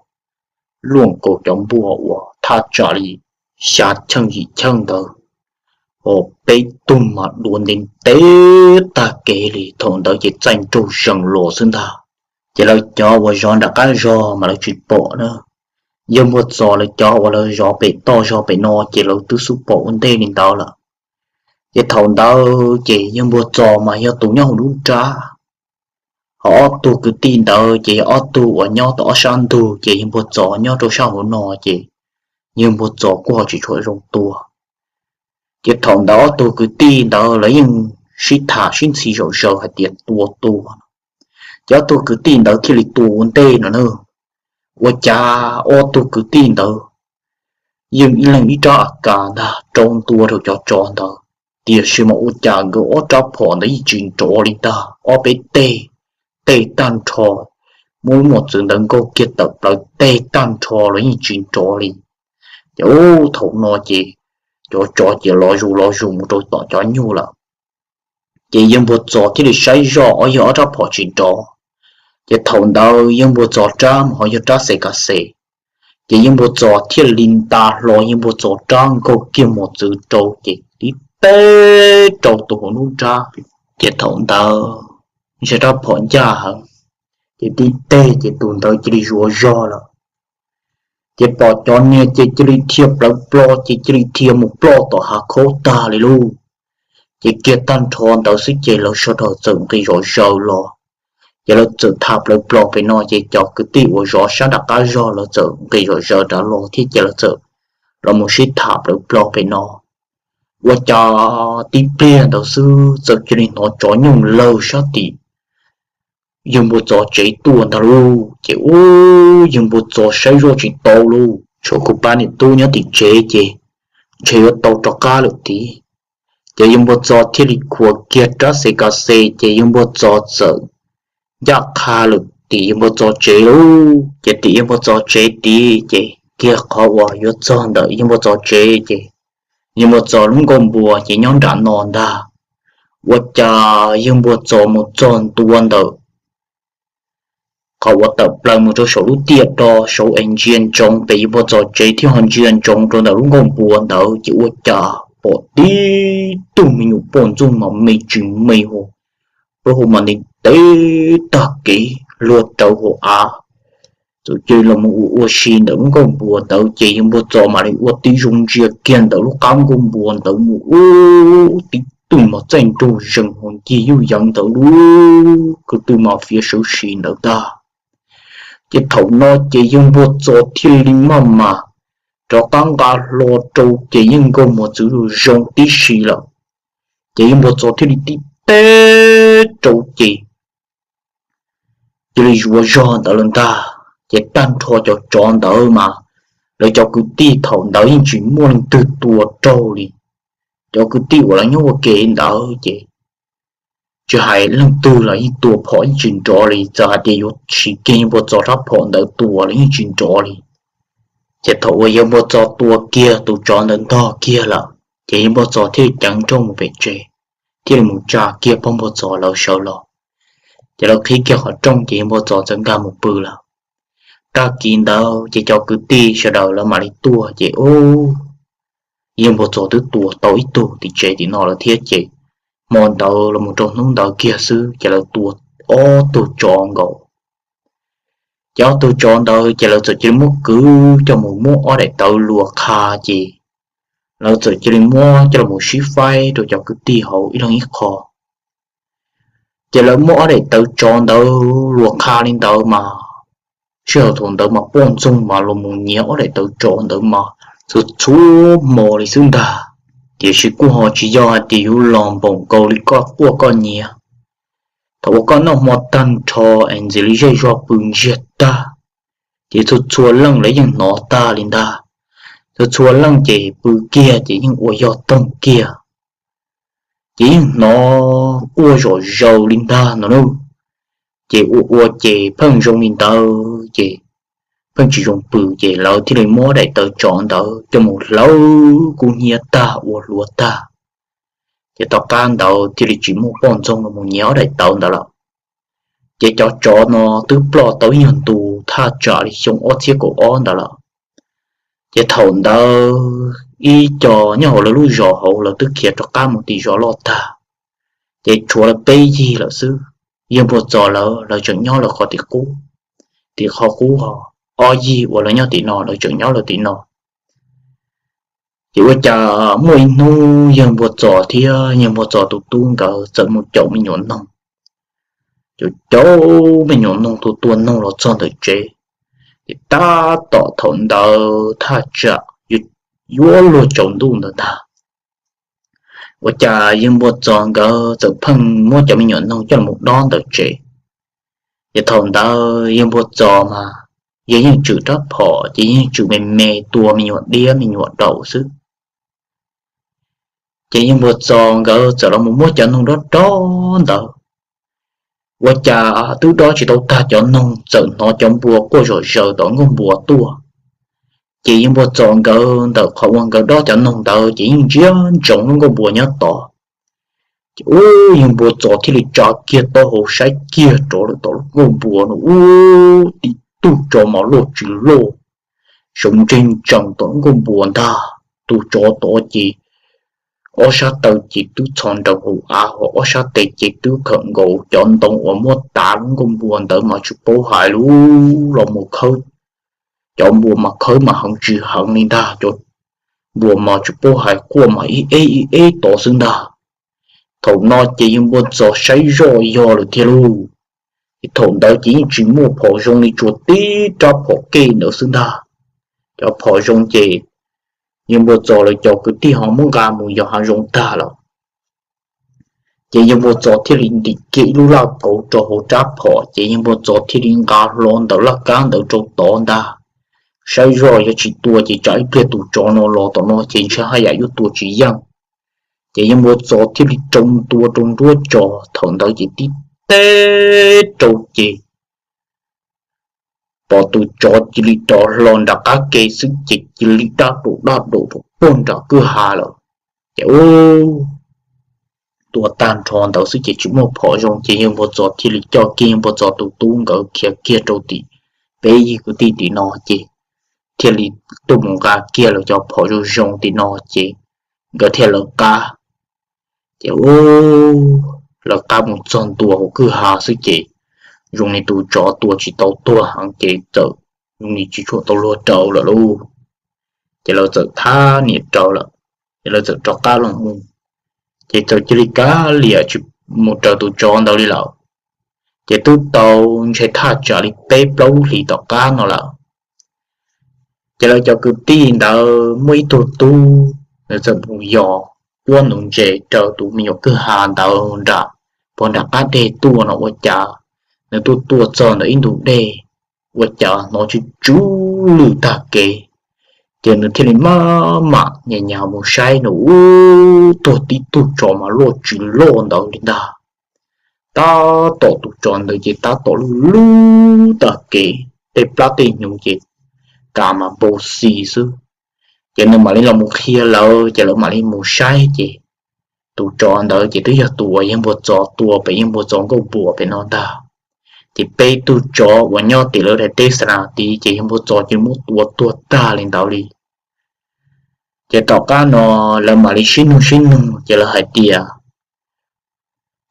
luaj nkaus cov npua uas thaj tsam li xya cheej yim cheej ntawd, ho peb tug mas dua ntev ntev tag kev li. Thaum ntawd ces txaij nraug zees los xwb ntag. Ces lawv cov uas zov nram qab zog mas lawv tsis pom na. Yawg Npua Txos lawv cov uas lawv zov pem toj zog pem no ces lawv twb xub pom ua ntej li ntawd lawm. Ces thaum ntawd ces yawg Npua Txos mas yog tus nyob hauv lub nrab, ho ob tug kwv tij ntawd ces yog ob tug uas nyob tom ob sab ntug, ces yawg Npua Txos nyob rau sab hauv no ces yawg Npua Txos kuj ho tsis tshua zoo tua. Ces thaum ntawd ob tug kwv tij ntawd lawv yeej sib tham sib ntxhi zom zaws hais tias tua tua, ces ob tug kwv tij ntawd thiaj li tua ua ntej no na. Ua cas ob tug kwv tij ntawd yeej ib leeg ib rab AK ntag rau ntua rau cov tsov ntawd, tiam sis mas ua cas nkawd ob rab phom ntawd yeej tsis nrov li ntag, ob peb teg, teg tag nrho, muab lub mos txwv ntawd nkaug kiag tawm plaws teg tag nrho los yeej tsis nrov li. Ces ub thaum no ces cov tsov ces los zus los zus mus rau tom cov nyuj lawm. Ces yawg Npua Txos thiaj li saib zoj ob yawg ob rab phom tsis nrov, ces thaum ntawd yawg Npua Txos rab mas ho yog rab xes kas xes, ces yawg Npua Txos thiaj li nta hlo yawg Npua Txos rab nkaug kiag mos txwv rau ces tib teg rau tus hauv lub nrab. Ces thaum ntawd ntshe rab phom ncaj heev, ces tib teg ces tus ntawd cia li zuav zog lawm. Ces pom cov niag ces cia li dhia plawv plo ces cia li dhia mus ploj tom hav khaub tag li lauj. Ces kiag tag nrho ntawd xwb ces lawv sawv daws txawm nqis zom zaws los. Ces lawv txawm tham plawv plo pem no ces cov kwv tij uas zov sab nram qab zog lawv txawm nqis zom zaws rov los thiab ces lawv txawm los mus sib tham plawv plo pem no. Ua cas tib pliag ntawd xwb txawm cia li hnov tsov nyooj lawg sab tim yawg Npua Txos tsev tuaj ntag lauj. Ces ub, yawg Npua Txos saib zoj tsis tau lauj, tshuav kuv pab niam tub nyob tim tsev ces ntshe yuav tau rov qab lawm tid. Ces yawg Npua Txos thiaj li khuam kiag rab xes ka xes ces yawg Npua Txos txawm ncaj qha lawm tim yawg Npua Txos tsev lauj. Ces tim yawg Npua Txos tsev tid ces kiag qhov uas yuav txog ntawm yawg Npua Txos tsev ces yawg Npua Txos lub nkuaj npua ces nyob nram no ntag. Ua cas yawg Npua Txos mus txog ntua ntawm qhov uas tawm plaws mus rau saum lub tiaj do saud es ntsia ntsoov pem yawg Npua Txos tsev thiab ho ntsia ntsoov rau ntawm lub nkuaj npua ntawd ces ua cas pom tib tug me nyuam poj ntxoog mas me tsis me hos, plaub hau mas ntev tag kev luag rawv hauv av. Txawm cia li los mus ua ua si ntawm lub nkuaj npua ntawd ces yawg Npua Txos mam li ua tib zoo ntsia kiag ntawm lub qab nkuaj npua ntawd mus ub, tib tug mas txaij nraug zees hos ncig yuj yeev ntawd lub kwv tw mas fiav sawv si ntawd ntag. Ces thaum no ces yawg Npua Txos thiaj li maj mam rov qab nqa hlo rau ces yeej nkaus mos txwv zoo tib si lawm. Ces yawg Npua Txos thiaj li tib teb rau ces cia li zuav zog ntawd lawm ntag. Ces tag nrho cov tsov ntawd mas lawv cov kwv tij thaum ntawd yeej tsis muaj leej twg tua raug li. Cov kwv tij uas lawv nyob ua ke ntawd ces tsis hais leej twg los yeej tua phom yeej tsis nrov li, txawm hais tias yuav siv kiag yawg Npua Txos rab phom ntawd tua los yeej tsis nrov li. Ces thaum uas yawg Npua Txos tua kiag tus tsov ntawd ntog kiag lawm ces yawg Npua Txos thiaj li ceev nrooj mus pem tsev, thiaj li mus tsa kiag pog Npua Txos lawv sawv los. Ces lawv qhib kiag qhov rooj ces yawg Npua Txos txawm nkag mus pw lawm. Tag kis ntawd ces cov kwv tij sawv daws lawv mam li tuaj ces ub, yawg Npua Txos twb tua tau ib tug tim tsev tim no lawm thiab ces hmo ntawd los mus rau hnub ntawd kiag xwb ces lawv tua ob tug tsov nkaus. Ces ob tug tsov ntawd ces lawv txawm cia li muab kwv coj mus muab ob daim tawv luas qha ces lawv txawm cia li muab coj los sib faib rau cov kwv tij hauv ib leeg ib qho. Ces lawv muab ob daim tawv tsov ntawd luas qha li ntawd mas sij hawm thaum ntawd mas poj ntxoog mas los mus nyiav ob daim tawv tsov ntawd mas txhua txhua hmo li xwb ntag. Tiam sis kuj ho tsis yog hais tias yuav los npaum nkaus li koj quaj koj nyiav. Thaum uas koj noj hmo tag nrho es ntxiv li zej zog pw ntsiag tag, ces txhua txhua leej lawv yeej hnov tag li ntag. Txhua txhua leej ces pw kiag ces yeej ua yog toog kiag, ces yeej hnov quaj zom zaws li ntag no lauj. Ces ua ua ces pheej zoo li ntawd ces pheej tsis zoo pw ces lawv thiaj li muab daim tawv tsov ntawd coj mus hlawv kub hnyiab tag ua hluav tag. Ces tom qab ntawd thiaj li tsis muaj poj ntxoog los mus nyiav ob daim tawv ntawd lawm. Ces cov tsov no twb ploj tau ib nyuag ntu thaj tsam li xyoo ob txhiab kaum ob ntawd lawm. Ces thaum ntawd ib co nyob hauv lawv lub zos hauv lawv twb khiav rov qab mus tim zos loj tag, ces tshuav lawv peb yig lawm xwb. Yawg Npua Txos lawv, lawv tseem nyob lawv qhov tim qub, tim qhov qub ho, ob yig uas lawv nyob tim no lawv tseem nyob lawv tim no. Ces ua cas muaj ib hnub yawg Npua Txos thiab yawg Npua Txos tus tub nkawd txawm mus caum me nyuam noog. Caum caum me nyuam noog tua tua noog los txog ntawm tsev, ces tab tom thaum ntawd thaj tsam yuav luag tsaus ntuj ntawd ntag. Ua cas yawg Npua Txos nkawd txawm pheej muab cov me nyuam noog coj los dob ntawm tsev. Ces thaum ntawd yawg Npua Txos mas yawg yeej tswm rab phom ces yeej tswm me me tua me nyuam diab me nyuam daus xwb. Ces yawg Npua Txos nkawd txawm los mus muab cov noog dob dob ntawd. Ua cas twb dob tsis tau tag cov noog txawm hnov cov npua quaj zom zaws tom nkuaj npua tuaj. Ces yawg Npua Txos nkawd ntawm qhov uas nkawd dob cov noog ntawd ces yeej ntsia ntsoov lub nkuaj npua nyob tod. Ces ub, yawg Npua Txos thiaj li tsa kiag taub hau saib kiag rov lawm tom lub nkuaj npua no ub, tib tug tsov mas loj tsis loj, saum ntseg ntsees tom lub nkuaj npua ntag. Tus tsov tod ces ob sab taw ces twb txhos nraws hauv av, ho ob sab tes ces twb khawm nkaus cov ntoo uas muab tav lub nkuaj npua ntawd mas tsis paub hais lub los mus khawb. Cov npua mas khawb mas heev tsis heev li ntag, cov npua mas tsis paub hais quaj mas ib eb ib eb tod xwb ntag. Thaum no ces yawg Npua Txos saib zoj yog lawm thiab lauj. Ces thaum ntawd ces yeej tsis muaj phom zoo li, tsuas tib rab phom kej ntawd xwb ntag. Cov phom zoo ces yawg Npua Txos lawv cov kwv tij ho muab nqa mus yos hav zoov tag lawm. Ces yawg Npua Txos thiaj li ntim kiag ib lub laj kauv rau hauv rab phom, ces yawg Npua Txos thiaj li nqa hlo ntawm laj kab ntawd rau tod ntag. Saib zoj yog tsis tua ces tsam ib pliag tus tsov no los tom no ces ntshe haj yam yuav tua tsis yeej. Ces yawg Npua Txos thiaj li rau ntua rau nruab tso, thaum ntawd ces tib teb rau ces pom tus tsov cia li rov hlo nram qab ke xwb ces cia li daj daum daj daum rau puag nram kwj ha lawm. Ces ub, tua tag nrho ntawd xwb ces tsis muaj phom zoo, ces yawg Npua Txos thiaj li coj kiag yawg Npua Txos tus tub nkawd khiav kiag rau tim peb yawg kwv tij tim no, ces thiaj li tuaj mus nqa kiag lawv cov phom zoo zoo tim no, ces nkawd thiaj lawv qab. Ces ub, lawv qab mus txog ntua hauv kwj ha xwb ces zoo li tus tsov tua tsis tau tuag heev ces txawm zoo li tsis tshua tau luag rau lawm lauj. Ces lawv txawm thab niam raws lawm, ces lawv txawm rov qab los mus, ces txawm cia li kav liam tsis mus raws tus tsov ntawd li lawm. Ces twb tau ntshe thaj tsam li peb plaub lub hlis tom qab no lawm. Ces lawv cov kwv tij ntawd muaj ib tug tub, nws txawm mus yos cuab nuv ntses raws tus me nyuam kwj ha ntawd nram, puag nram qab deg tuaj no ua cas nws tuaj tuaj txog ntawm ib ntug dej, ua cas hnov tsw tsw lwj tag kev. Ces nws thiaj li maj mam nyas nyas mus saib no ub, tuag tib tug tsov mas loj tsis loj ntawd li ntag. Tab tom tus tsov ntawd ces tab tom lub lub tag kev, tej plab tej hnyuv ces kas mas npau xis xwb. Ces nws mam li los mus qhia lawv, ces lawv mam li mus saib ces tus tsov ntawd ces twb yog tus uas yawg Npua Txos tua pem yawg Npua Txos nkauj npuas pem no ntag. Ces peb tug tsov uas nyob tim lawv daim teb xa nas tid ces yawg Npua Txos ces muab tua tuag tag li ntawd li. Ces tom qab no lawv mam li sib nug sib nug ces lawv hais tias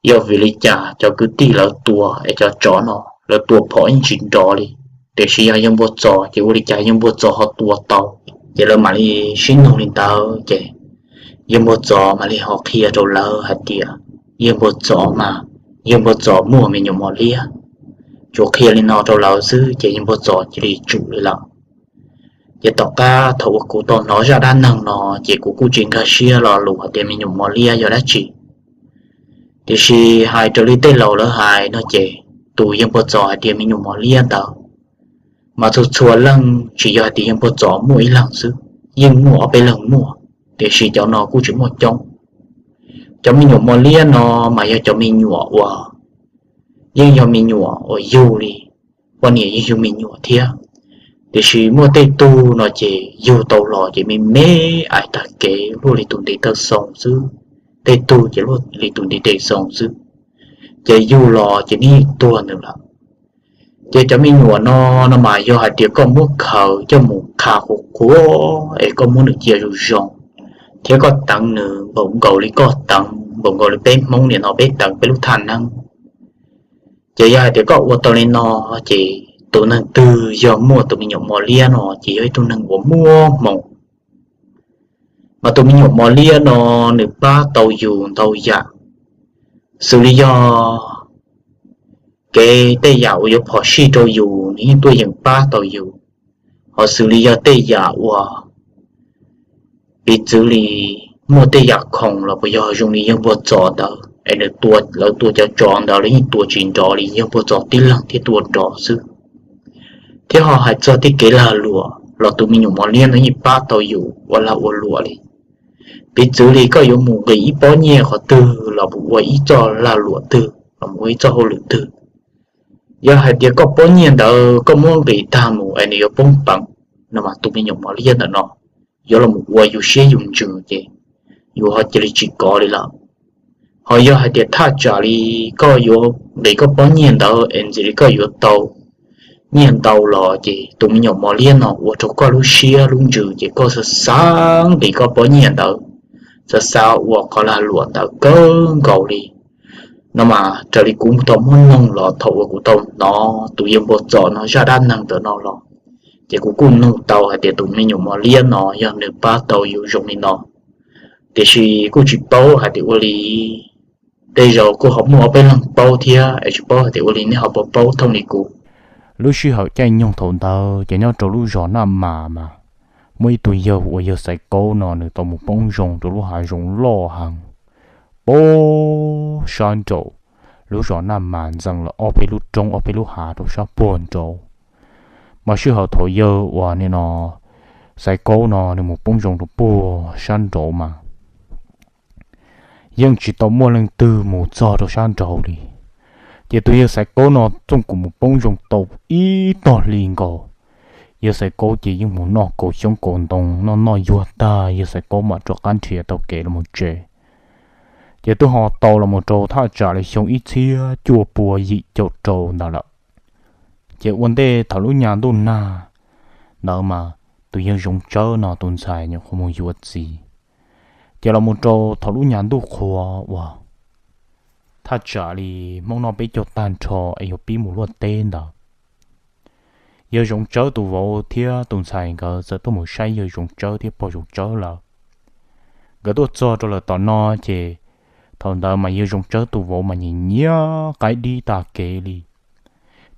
yog vim li cas cov kwv tij lawv tua es cov tsov no lawv tua phom yeej tsis nrov li, tiam sis yog yawg Npua Txos ces ua li cas yawg Npua Txos ho tua tau. Ces lawv mam li sib nug li ntawd ces yawg Npua Txos mam li ho qhia rau lawv hais tias yawg Npua Txos mas yawg Npua Txos muaj me nyuam mos liab. Tsuas qhia li no rau lawv xwb ces yawg Npua Txos cia li tsum li lawm. Ces tom qab thaum uas kuv tau hnov zaj dab neeg no ces kuv kuj tsis nkag siab lo lus hais tias me nyuam mos liab yog dab tsi. Tiam sis hais raws li tej laus lawv hais no ces tus yawg Npua Txos hais tias me nyuam mos liab ntawd mas txhua txhua leej tsis yog hais tias yawg Npua Txos muaj ib leeg xwb, yeej muaj ob peb leeg muaj, tiam sis cov no kuj tsis muaj coob. Cov me nyuam mos liab no mas yog cov me nyuam uas yeej yog me nyuam uas yug li, poj niam yeej yug me nyuam thiab. Tiam sis muaj tej tug no ces yug tau los ces me me ais tag kev luaj li tus ntiv taw xoo xwb, tej tug ces luaj li tus ntiv tes xoo xwb, ces yug los ces nws tuag nws lawm. Ces cov me nyuam no, no mas yog hais tias koj muab khaws coj mus qha qhuav qhuav es koj muab nws cia zoo zoo, thiab koj teev nws npaum nkaus li koj teev, npaum nkaus li peb Hmoob nim no peb teev peb lub thaj neeb. Ces yog hais tias koj ua tau li no, ces tus neeg twg yog muaj tus me nyuam mos liab no ces yog ib tug neeg uas muaj hmoo. Mas tus me nyuam mos liab no nws pab tau yus ntau yam, xws li yog kev tej yam uas yuav phom sij rau yus nws yeej tuaj yeem pab tau yus. Ho xws li yog tej yam uas piv txwv li muaj tej yam khoom los puas yog zoo li yawg Npua Txos ntawd es nws tua, lawv tua cov tsov ntawd lawv yeej tua tsis nrov li, yawg Npua Txos tib leeg thiaj tua nrov xwb. Thiab ho hais txog tej kev lag luam los tus me nyuam mos liab no yeej pab tau yus ua lag ua luam li. Piv txwv li koj yuav mus nqis ib pob nyiaj qhov twg los mus ua ib txoj lag luam twg los mus ua ib txoj hauj lwm twg, yog hais tias koj pob nyiaj ntawd koj muab nqis tag mus es nws yuav poob peev, no mas tus me nyuam mos liab ntawm no yuav los mus ua yus siab yus ntsws ces yus ho cia li tsis kov li lawm. Ho yog hais tias thaj tsam li koj yuav nqis koj pob nyiaj ntawd es ntxim li koj yuav tau nyiaj ntau los ces tus me nyuam mos liab no ua rau koj lub siab lub ntsws ces koj xav xav nqis koj pob nyiaj ntawd, xav xav ua qhov lag luam ntawd kawg nkaus li. No mas raws li kuv tau muab noog los thaum uas kuv tau hnov tus yawg Npua Txos no zaj dab neeg ntawm no los, ces kuv kuj noog tau hais tias tus me nyuam mos liab no yog nws pab tau yus zoo li no, tiam sis kuj tsis paub hais tias ua li, tej zaum kuj ho muaj ob peb leeg paub thiab es tsis paub hais tias ua li nej ho puas paub thooj li kuv. Lub sij hawm caij nyoog thaum ntawd ces nyob rau lub zos Naj Mas mas muaj ib tug yawg uas yawg Xaiv Kaub no nws tau mus poob zoo rau lub hav zoov loj heev, poob sab nraum lub zos Naj Mas ntxeev lawm ob peb lub roob ob peb lub hav rau sab puag nraud. Mas sij hawm thaum yawg uas nim no Xaiv Kaub no nws mus poob zoo rau puag sab nraud mas yeej tsis tau muaj leej twg mus txog rau sab nraud li. Ces tus yawg Xaiv Kaub no txooj kuv mus poob zoo tau ib tog hli nkaus, yawg Xaiv Kaub ces yeej mus noj kaus xyoob kaus ntoo noj noj yuag tag, yawg Xaiv Kaub mam rov qab nrhiav tau kev los mus tsev. Ces twb ho tau los mus rau thaj tsam li xyoo ib txhiab cuaj pua yim caum rau ntawd lawm. Ces ua ntej thaum lub nyuag ntuj nag ntawd mas tus yawg Zoov Tsawb no tus ntxhais nyuam qhuav mus yuav txiv. Ces los mus rau thaum lub nyuag ntuj qhua uas thaj tsam li Hmoob noj peb caug tag nrho es yuav pib mus luaj teb ntawd, yawg Zoov Tsawb tus vauv thiab tus ntxhais nkawd txawm tuaj mus saib yawg Zoov Tsawb thiab pog Zoov Tsawb lawm. Nkawd tuaj txog rau lawm tom no ces thaum ntawd mas yawg Zoov Tsawb tus vauv mas nyiam nyiam qaib dib tag kev li.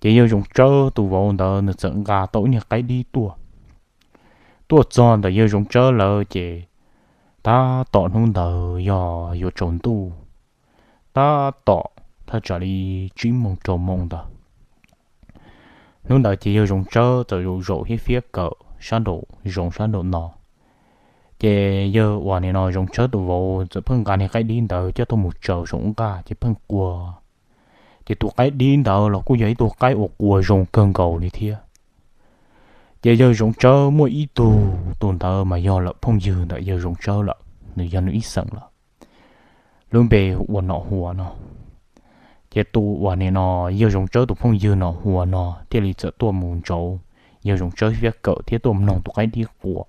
Ces yawg Zoov Tsawb tus vauv ntawd nws txawm nqa tau ib niag qaib dib tuaj. Tuaj txog ntawm yawg Zoov Tsawb lawv ces tab tom hnub ntawd yog yuav tsaus ntuj, tab tom thaj tsam li tsib moos rau moos ntawd. Hnub ntawd ces yawg Zoov Tsawb txawm zaum zaum hiab fiab kawm sab nraum zoov sab nraum no. Ces yawg uas nim no Zoov Tsawb tus vauv txawm pheej nqa niag qaib dib ntawd coj tuaj mus tsaws saum nqaj ces pheej quas. Ces tus qaib dib ntawd los kuj yog ib tug qaib uas quas zoo kawg nkaus li thiab. Ces yawg Zoov Tsawb muaj ib tug, tus ntawd mas yog lawm phooj ywg ntawm yawg Zoov Tsawb lawm, nws yog nws ib xeem lawm, lub npe ua Nom Huas no. Ces tus uas nim no yawg Zoov Tsawb tus phooj ywg Nom Huas no thiaj li txawm tuaj mus ntsauv yawg Zoov Tsawb fiab kawm thiab tuaj mloog tus qaib dib quas.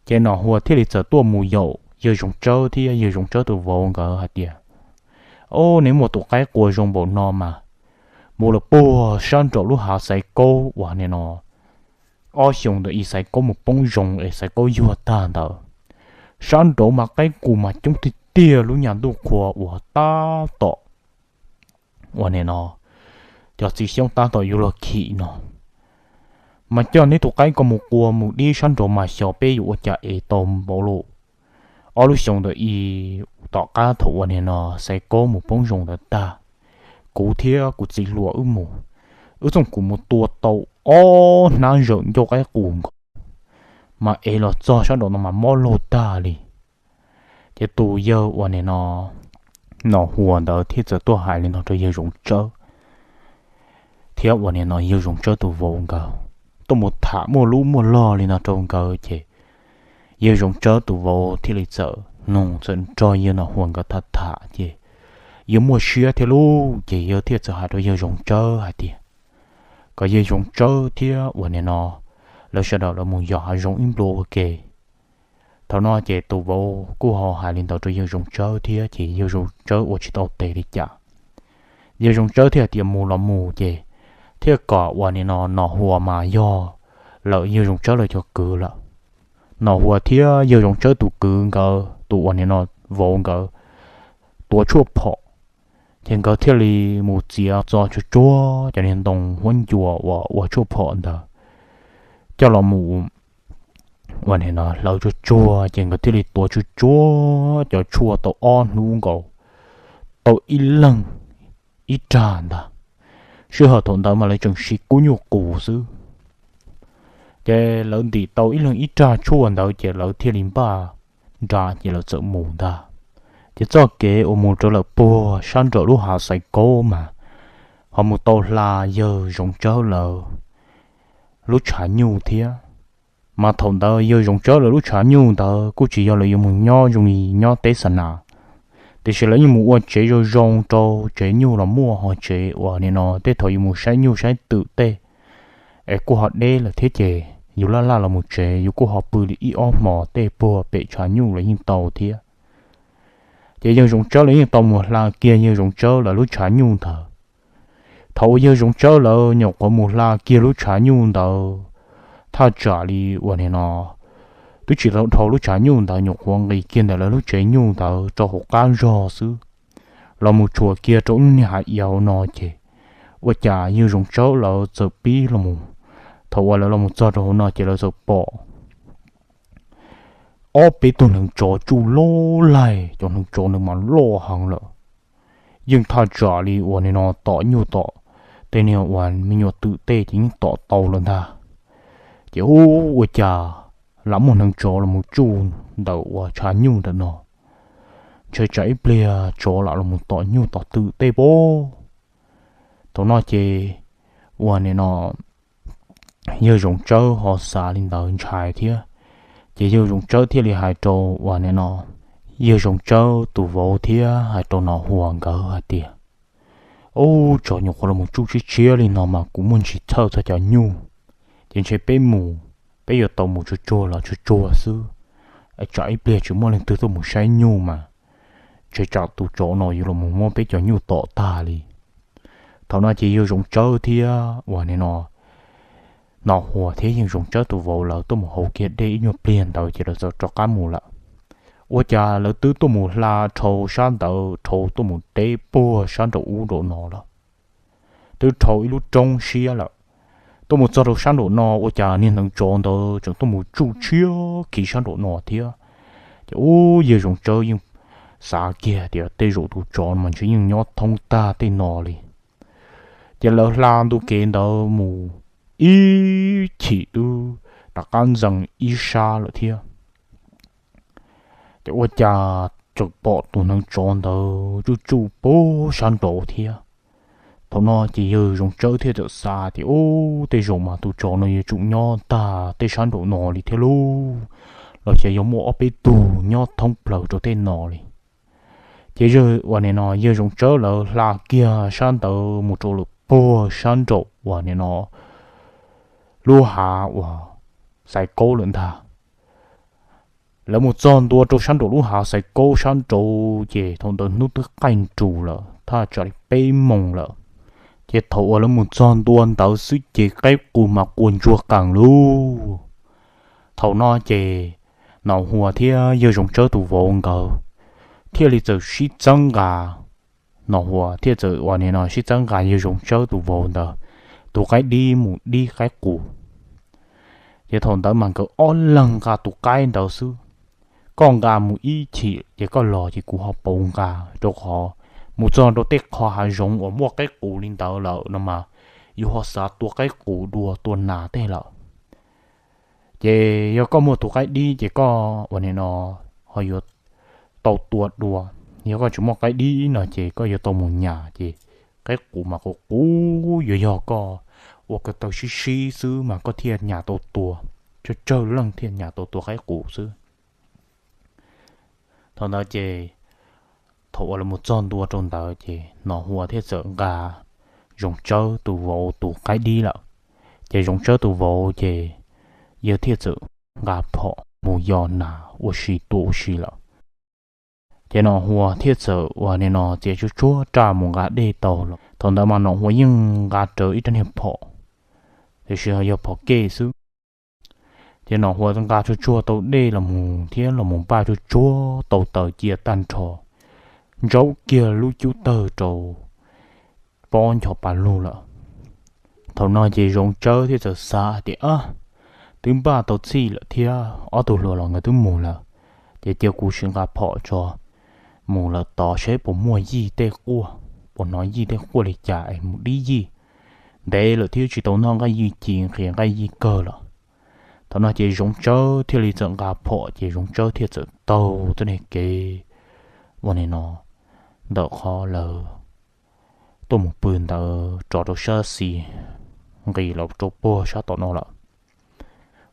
Ces Nom Huas thiaj li txawm tuaj mus yaum yawg Zoov Tsawb thiab yawg Zoov Tsawb tus vauv nkawd hais tias, Au, neb muaj tus qaib quas zoo npaum no mas mus lawm puag sab nraum lub hav Xaiv Kaub uas nim no ob xyoos ntawd ib Xaiv Kaub mus poob zoo es Xaiv Kaub yuag tag ntawd. Sab nraud mas qaib qus mas coob tiag tiag, lub nyuag ntuj qhua uas tab tom uas nim no cov txiv xyoob tab tom yuav luag khim no, mas coj neb tus qaib ko mus quas mus dib sab nraud mas xyov peb yuav ua cas es tau npaum li. Ob lub xyoos ntawd ib tom qab thaum uas nim no Xaiv Kaub mus poob zoo ntawd tag, kuv thiab kuv txiv hluas wb mus, wb txooj kuv mus tua tau ob hnab zawm ncauj qaib qus nkaus, mas es los txog sab nraud no mas mob laug tag li. Ces tus yawg uas nim no Nom Huas ntawd thiaj txawm tuaj hais li no rau yawg Zoov Tsawb thiab uas nim no yawg Zoov Tsawb tus vauv nkawd, tuaj mus tham muaj lub muaj log li no rau nkawd ces yawg Zoov Tsawb tus vauv thiaj li txawm nug txawm nrog yawg Nom Huas nkawd tham tham ces yawg muaj siab thiab lub ces yawg thiaj txawm hais rau yawg Zoov Tsawb hais tias kom yawg Zoov Tsawb thiab uas nim no lawv sawv daws lawv mus yos hav zoov ib nplua ua ke. Thaum no ces tus vauv kuj ho hais li ntawd rau yawg Zoov Tsawb thiab ces yawg Zoov Tsawb ua tsis tau tes li cas. Yawg Zoov Tsawb thiaj tias mus los mus ces thiaj kom uas nim no Nom Huas mas yog lawm yawg Zoov Tsawb lawv cov kwv lawm. Nom Huas thiab yawg Zoov Tsawb tus kwv nkawd tus uas nim no vauv nkawd tuav tshuaj phom, ces nkawd thiaj li mus txiav txo tsuag tsuag cov niag ntoo huab ncua uas ua tshuaj phom ntawd coj los mus uas nim no hlawv tsuag tsuag ces nkawd thiaj li tuav tsuag tsuag cov tshuaj tau ob hnub nkaus, tau ib leeg ib rag ntag. Sij hawm thaum ntawd mas lawv tseem siv kub nyuj qus xwb. Ces lawv ntim tau ib leeg ib rag tshuaj ntawd ces lawv thiaj li npaj nra ces lawv txawm mus ntag. Ces txoj kev uas mus rau lawm puag sab nraum lub hav Xaiv Kaub mas ho mus tau hla yawg Zoov Tsawb lawv lub tshav nyuj thiab. Mas thaum ntawd yawg Zoov Tsawb lawv lub tshav nyuj ntawd kuj tsis yog lawv yuav mus nyob zoo li nyob teb xa nas, tiam sis lawv yeej mus ua tsev zoo zoo rau tsev nyuj los muaj ho tsev uas nim no tej thaum yus mus saib nyuj saib twm tej es kuj ho deb lawm thiab ces yus laj laj los mus tsev yus kuj ho pw li ib ob hmos tej puag pem tshav nyuj los yeej tau thiab. Ces yawg Zoov Tsawb lawv yeej tau mus hla kiag yawg Zoov Tsawb lawv lub tshav nyuj ntawd. Thaum uas yawg Zoov Tsawb lawv nyuam qhuav mus hla kiag lub tshav nyuj ntawd, thaj tsam li uas nim no twb tsis tau dhau lub tshav nyuj ntawd nyuam qhuav nqis kiag ntawm lawv lub tsev nyuj ntawd rau hauv qab zog xwb, los mus tshuam kiag rau ib niag hav iav no ces ua cas yawg Zoov Tsawb lawv txawm pib los mus, thaum uas lawv los mus txog rau hauv no ces lawv txawm pom ob peb tug hneev tsov tsuj loj laig, cov hneev tsov ntawd mas loj heev lawm. Yeej thaj tsam li uas nim no tom nyuj tom tej niag uas me nyuam twm tej ces yeej tom tau lawm ntag. Ces ub, ua cas lam muaj hneev tsov los mus tsuj ntawm uas tshav nyuj ntawm no, ntshai tsam ib pliag tsov lam los mus tom nyuj tom twm tej pob. Thaum no ces uas nim no yawg Zoov Tsawb ho xav li ntawd ntshai thiab, ces yawg Zoov Tsawb thiaj li hais rau uas nim no yawg Zoov Tsawb tus vauv thiab hais rau Nom Huas nkawd hais tias, Ub, tsov nyuam qhuav los mus tsuj tshiab tshiab li no mas kuv muaj ntsis txhawj txog cov nyuj, ces ntshe peb mus, peb yuav tau mus tsuag tsuag los tsuag tsuag xwb, tsam ib pliag tsis muaj leej twg tuaj mus saib nyuj mas ntshe tsam tus tsov no yuav los mus muab peb cov nyuj tom tag li. Thaum no ces yawg Zoov Tsawb thiab uas nim no Nom Huas thiab yawg Zoov Tsawb tus vauv lawv tuaj mus haus kiag dej ib nyuag pliag ntawd ces lawv txawm rov qab mus lawm. Ua cas lawv twb tuaj mus hla dhau sab ntawd dhau tuaj mus deb puag sab nraum ub nraum no lawm, twb dhau ib lub roob siab lawm. Tuaj mus txog rau sab nraum no ua cas niag hneev tsov ntawd tseem tuaj mus tsuj tshiab khiv sab nraum no thiab. Ces ub, yawg Zoov Tsawb yeej xav kiag tias tej zaum tus tsov no mas ntshe yeej nyob thoob tag tej no li. Ces lawv hla ntu kev ntawd mus ib chim twb rov qab ntxees ib sab lawm thiab. Ces ua cas tseem pom tus hneev tsov ntawd tsuj tsuj puag sab nraud thiab. Thaum no ces yawg Zoov Tsawb thiaj txawm xav tias, Ub, tej zaum mas tus tsov no yuav tsum nyob tag tej sab nraum no li thiab lauj, los xyov yuav muaj ob peb tug nyob thoob plaws rau tej no li. Ces yawg uas nim no yawg Zoov Tsawb lawv hla kiag sab ntawd mus rau lawm puag sab nraum uas nim no lub hav uas Xaiv Kaub lawm ntag. Lawv mus txog ntua rau sab nraum lub hav Xaiv Kaub sab nraud ces thaum ntawd hnub twb qaij nrus lawm, thaj tsam li peb moos lawm. Ces thaum uas lawv mus txog ntua ntawd xwb ces qaib qus mas quas ntsuag qees lauj. Thaum no ces Nom Huas thiab yawg Zoov Tsawb tus vauv nkawd thiaj li txawm sib txeeb nqa. Nom Huas thiaj txawm uas nim no sib txeeb nqa yawg Zoov Tsawb tus vauv ntawd tus qaib dib mus dib qaib qus. Ces thaum ntawd mas nkawd ob leeg nqa tus qaib ntawd xwb. Koj nqa mus ib chim ces koj los ces kuv ho pauv nqa, rau qhov mus txog rau tej qho hav zoov uas muaj qaib qus li ntawd lawm no mas yus ho xav tua qaib qus dua tua nas tej lawm. Ces yog koj muaj tus qaib dib ces koj uas nim no ho yuav tau tua dua. Yog koj tsis muaj qaib dib no ces koj yuav tau mus nyas ces qaib qus mas qus qus, yuav yog koj ua ko taw sib sib xwb mas koj thiaj nyas tau tua, tsawg tsawg leej thiaj nyas tau tua qaib qus xwb. Thaum ntawd ces thaum uas lawv mus txog ntua rau ntawd ces Nom Huas thiaj txawm nqa Zoov Tsawb tus vauv tus qaib dib lawm. Ces Zoov Tsawb tus vauv ces yawg thiaj txawm nqa phom mus yos nas ua si tua ua si lawm. Ces Nom Huas thiaj txawm uas nim no txiav tsuag tsuag raj mus nqa dej tau los. Thaum ntawd mas Nom Huas yeej nqa rawv ib rab niag phom, tiam sis yog phom kej xwb. Ces Nom Huas nqa tsuag tsuag tau dej los mus thiab los mus npaj tsuag tsuag tau taws cia tag nrho, ntsaub kiag lub cub tawg rau pob ncho pas lug lawm. Thaum no ces Zoov Tsawb thiaj txawm xav tias, Ab, twb npaj tau txhij lawm thiab ob tug hluas los nkawd twb mus lawm, ces cia kuv sim nqa phom tso mus lawm tod seb puas muaj yij tej quaj, puas hnov yij tej quaj li cas es mus dib yij. Ntev lawm thiab tsis tau noj nqaij yij ci, nqhis nqaij yij kawg lawm. Thaum no ces Zoov Tsawb thiaj li txawm nqa phom ces Zoov Tsawb thiaj txawm taug txoj niag kev uas nim no ntawm qhov lawv tuaj mus pw ntawd rov rau sab xis nqis los rau puag sab tom no lawm.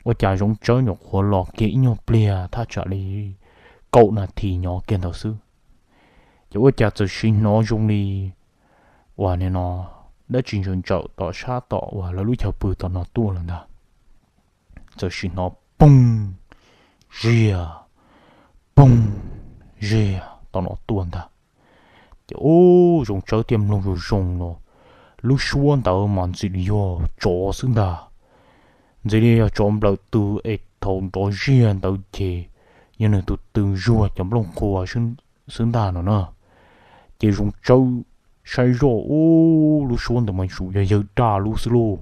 Ua cas Zoov Tsawb nyuam qhuav los kiag ib nyuag pliag thaj tsam li kaum nas this nyob kiag ntawd xwb, ces ua cas txawm sim hnov zoo li uas nim no dab tsi ntsawm ntsawm tom sab tom uas lawv lub chaw pw tom no tuaj lawm ntag. Txawm sim hnov poog ziag, poog ziag tom no tuaj ntag. Ces ub, Zoov Tsawb thiaj mloog zoo zoo no, lub suab ntawd mas ntxim li yog tsov xwb ntag. Ntxim li yog tsov nplawm tw es thaum nrov ziag ntawd ces yog nws tus tw zuag cov nplooj qhuav xwb ntag no na. Ces Zoov Tsawb saib zoj ub, lub suab ntawd mas yog yawg daj lub xwb lauj.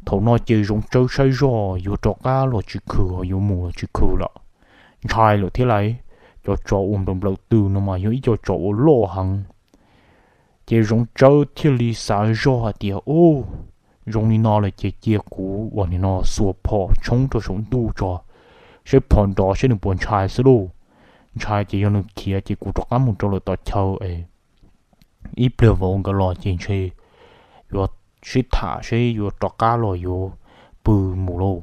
Thaum no ces Zoov Tsawb saib zoj yuav rov qab los tsis khw ho yuav mus los tsis khw lawm. ntshai lawm thiab lauj. Cov tsov uas nplawm nplawm tws no mas yog ib co tsov uas loj heev. Ces Zoov Tsawb thiaj li xav zoj hais tias, Ub, zoo li no lawm ces cia kuv ua li no xuas phom tshoob rau saum ntuj tso, saib phom nrov saib nws puas ntshai xwb lauj. Ntshai ces yog nws khiav ces kuv rov qab mus rau lawm tom chaw es ib pliag vauv nkawd los ces ntshe yuav sib tham seb yuav rov qab los yuav pw mus lauj.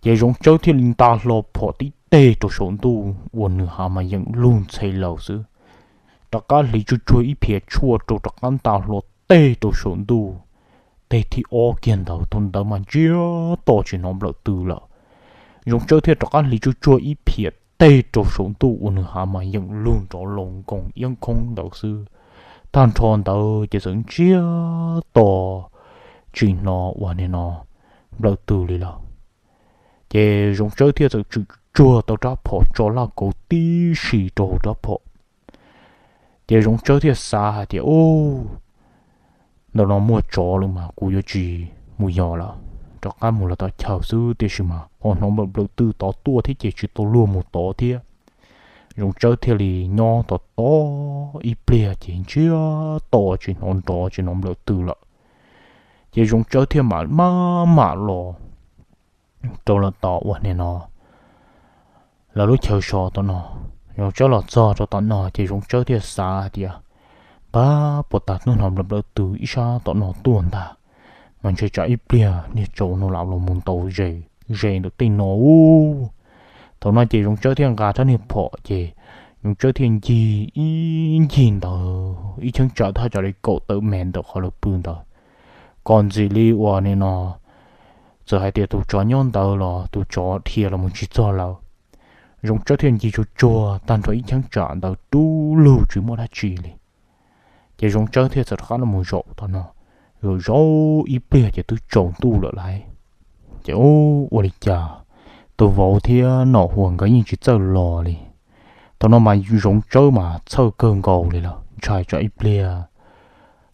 Ces Zoov Tsawb thiaj li nta hlo phom tib teg rau saum ntuj uas nws hav mas yeem lug ntxhe laws xwb, rov qab hliv tsuj tsuag ib phiab tshuaj rau rov qab nta hlo teg rau saum ntuj. Teg thib ob kiag ntawd thaum ntawd mas ntsiag to tsis hnov nplawm tws lawm. Zoov Tsawb thiaj rov qab hliv tsuj tsuag ib phiab teg rau saum ntuj uas nws hav mas yeem lug nrov loos nkoos iab nkhoob ntawd xwb. Tag nrho ntawd ces txawm ntsiag to tsis hnov ua li no nplawm tws li lawm. Ces Zoov Tsawb thiaj txawm tswm tsuag tau rab phom tso laj kauv tib si rau hauv rab phom. Ces Zoov Tsawb thiaj xav hais tias, Ub, ntawm no muaj tsov lawm mas kuv yuav tsis mus yos lawm, rov qab mus los tom chaw xwb, tiam sis mas ho hnov nplawm nplawm tws tod tuaj thiab ces tsis tau luag mus tod thiab. Zoov Tsawb thiaj li nyob tom tod ib pliag ces ntsiag to tsis hnov nrov tsis hnov nplawm tws lawm. Ces Zoov Tsawb thiaj mam maj mam los rau lawm tom uas nim no lawv lub chaw so tom no. Zoov Tsawb los txog rau tom no ces Zoov Tsawb thiaj xav tias, Pab, puas tas hnub no nplawm nplawm tws ib sab tom no tuaj ntag, mas ntshe tsam ib pliag niag tsov no lam los mus ntaus ze ze ntawm tej no ub. Thaum no ces Zoov Tsawb thiaj nqa rab niag phom ces Zoov Tsawb thiaj ncig ib ncig ntawd ib cheeb tsam thaj tsam li kaum tawm mev ntawm qhov lawv pw ntawd, kom ntxim li uas nim no txawm hais tias tus tsov nyob ntawd los tus tsov dhia los mus tsis txog lawm. Zoov Tsawb thiaj ncig tsuag tsuag tag nrho ib cheeb tsam ntawd dub lug tsis muaj dab tsi li. Ces Zoov Tsawb thiaj txawm rov qab los mus zaum tom no, zaum zaum ib pliag ces twb tsaus ntuj lawm lauj. Ces ub, ua li cas tus vauv thiab Nom Huas nkawd yeej tsis txawj los li. Thaum no mas Zoov Tsawb mas txhawj kawg nkaus li lawm, ntshai tsam ib pliag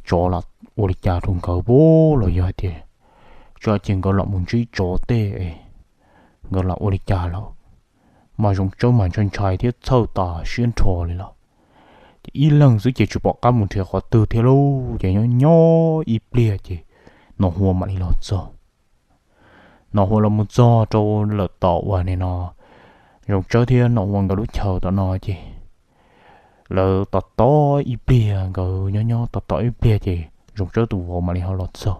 tsov los ua li cas rau nkawd pub los yog hais tias tsam ces nkawd los mus ntsib tsov tej es nkawd los ua li cas lawm. Mas Zoov Tsawb mas ntshai ntshai thiab txhawj tas siab nrho li lawm. Ces ib leeg xwb ces tsis pom qab mus nrhiav qhov twg thiab lauj, ces nyob nyob ib pliag ces Nom Huas mam li los txog. Nom Huas los mus txog rau lawm tom uas nim no Zoov Tsawb thiab Nom Huas nkawd lub chaw tom no ces lawv tos tos ib pliag, nkawd nyob nyob tos tos ib pliag ces Zoov Tsawb tus vauv mam li ho los txog.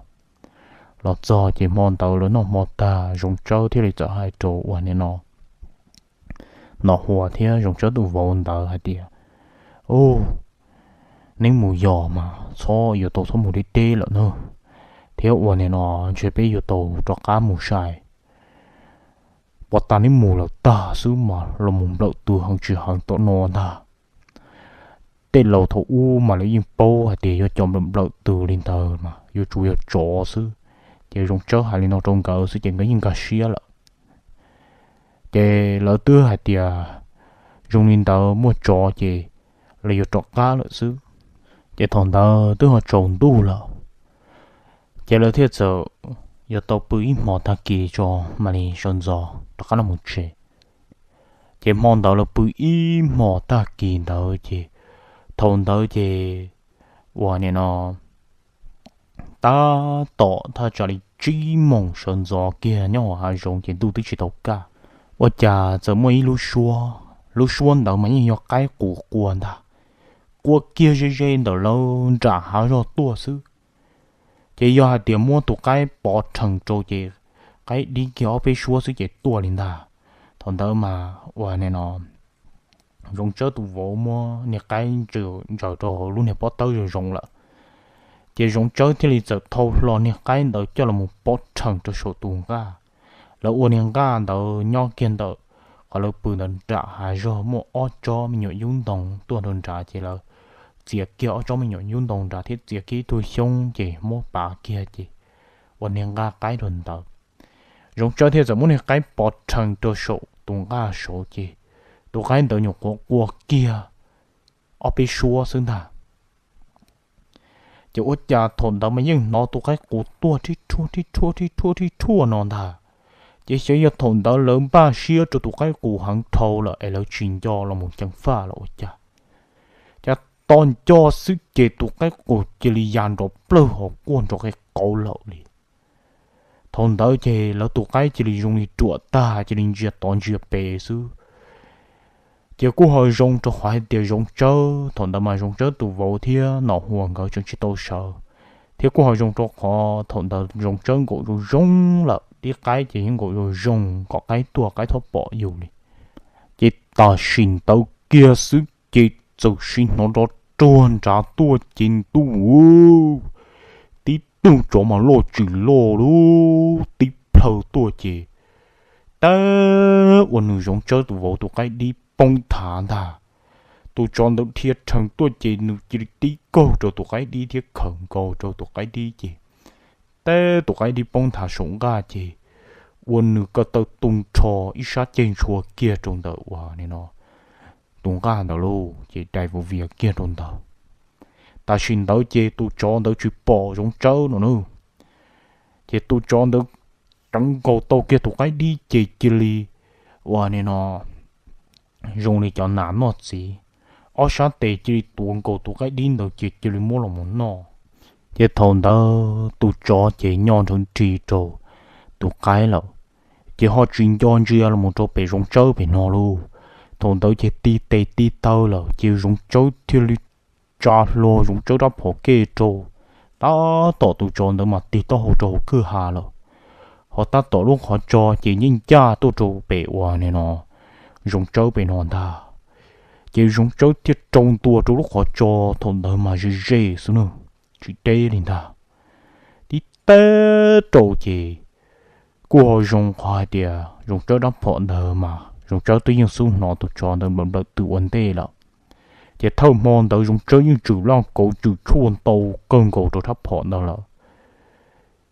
Los txog ces hmo ntawd lawv noj hmo tag Zoov Tsawb thiaj li txawm hais rau uas nim no Nom Huas thiab Zoov Tsawb tus vauv ntawd hais tias, Ub, neb mus yos mas txhob yuav tau txhob mus deb deb lawm na, thiab uas nim no ntshe peb yuav tau rov qab mus sai. Puas tas neb mus lawm tag xwb mas los mus nplawm tws heev tsis heev tom no ntag. Tej laus thaum ub mas lawv yeej paub hais tias yuav cov nplawm nplawm tws li ntawd mas yuav tsum yog tsov xwb. Ces Zoov Tsawb hais li no rau nkawd xwb ces nkawd yeej nkag siab lawm. Ces lawv twb hais tias zoo li ntawd muaj tsov ces lawv yuav rov qab lawm xwb. Ces thaum ntawd twb ho tsaus ntuj lawm, ces lawv thiaj txawm yuav tau pw ib hmo tag kis tso mam li sawv ntxov rov qab los mus tsev. Ces hmo ntawd lawv pw ib hmo tag kis ntawd ces thaum ntawd ces uas nim no tab tom thaj tsam li tsib moos sawv ntxov kiag nyob hauv hav zoov ces ntuj twb tsis tau kaj. Ua cas txawm muaj ib lub suab, lub suab ntawd mas yeej yog qaib qus qua ntag, qua kiag ze ze ntawm lawv nram hav zog tuaj xwb. Ces yog hais tias muab tus qaib pov rhees rau ces qaib dib kiag ob peb suab xwb ces tuaj li ntag. Thaum ntawd mas uas nim no Zoov Tsawb tus vauv muab niag qaib ntsaws rau hauv lub niag pob tawb zoo zoo lawm. Ces Zoov Tsawb thiaj li txawm thau hlo niag qaib ntawd coj los pov rhees rau saum tus nqaj. Lawv ua niag nqaj ntawd nyob kiag ntawm qhov lawv pw ntawd nram hav zog muaj ob tsob me nyuam yub ntoo tuaj rau nrad ces lawv txiav kiag ob tsob me nyuam yub ntoo nrad thiab txiav kiag ib tug xyoob ces muab pav kiag ces ua niag nqaj qaib rau ntawd. Zoov Tsawb thiaj txawm muab niag qaib pov rhees rau saum tus nqaj saud ces tus qaib ntawd nyuam qhuav qua kiag ob peb suab xwb ntag. Ces ua cas thaum ntawd mas yeej hnov tus qaib qus tuaj rhib rhuaj rhib rhuaj rhib rhuaj rhib rhuaj no ntag. Ces xyov yog thaum ntawd lawv npaj siab rau tus qaib qus heev dhau lawm es lawv tsis nco los mus ceev faj los ua cas, cas tos nco xwb ces tus qaib qus cia li ya nrov plawg hos quaj nrov qe qauv lawm li. Thaum ntawd ces lawv tus qaib cia li zoo li ruam tag, cia li ntsia tod ntsia pem xwb. Ces kuj ho zoo rau qhov hais tias Zoov Tsawb, thaum ntawd mas Zoov Tsawb tus vauv thiab Nom Huas nkawd tseem tsis tau sawv, thiab kuj ho zoo rau qhov thaum ntawd Zoov Tsawb nkaum zoo zoo lawm, dib qaib ces yeej nkaum zoo zoo kom qaib tuaj qaib txhob pom yus li. Ces tam sim ntawd kiag xwb ces txawm sim hnov nrov ruag nrad tuaj ces ntuj, tib tug tsov mas loj tsis loj lub tib plhaw tuaj ces, tab ua nws Zoov Tsawb tus vauv tus qaib dib poob thav ntag. Tus tsov ntawd dhia rhees tuaj ces nws cia li tib kaug rau tus qaib dib thiab khawm nkaus rau tus qaib dib ces, tab tus qaib dib poob thav saum nqaj ces ua nws ko taw tu nrho ib sab ceg ntshua kiag rau ntawm uas nim no tus nqaj ntawd lauj, ces dai vau vias kiag rau ntawd. Tam sim ntawd ces tus tsov ntawd tsis pom Zoov Tsawb no na, ces tus tsov ntawd ceev nkaus tau kiag tus qaib dib ces cia li uas nim no zoo li cov nas noj txiv, ob sab tes cia li tuav nkaus tus qaib dib ntawd ces cia li muab los mus noj. Ces thaum ntawd tus tsov ces nyo nrhawv ris rau tus qaib lawm, ces ho tsis nco ntsia los mus rau pem Zoov Tsawb pem no lauj. Thaum ntawd ces tig tes tig taw lawm ces Zoov Tsawb thiaj li tsa hlo Zoov Tsawb rab phom kev rau, tab tom tus tsov ntawd mas tig taub hau rau hauv kwj ha lawm, ho tab tom lub qhov tso ces yeej ncaj tuaj rau pem uas nim no Zoov Tsawb pem no ntag. Ces Zoov Tsawb thiaj rau ntua rau lub qhov tso, thaum ntawd mas ze ze xwb na, tsis deb li ntag. Tib teb rau ces kuj ho zoo qhov hais tias Zoov Tsawb rab phom ntawd mas Zoov Tsawb twb yeej xub hnov tus tsov ntawd nplawm nplawm tw ua ntej lawm. Ces thawj hmo ntawd Zoov Tsawb yeej tsum laj kauv tswm tshuaj ntau kawg nkaus rau rab phom ntawd lawm.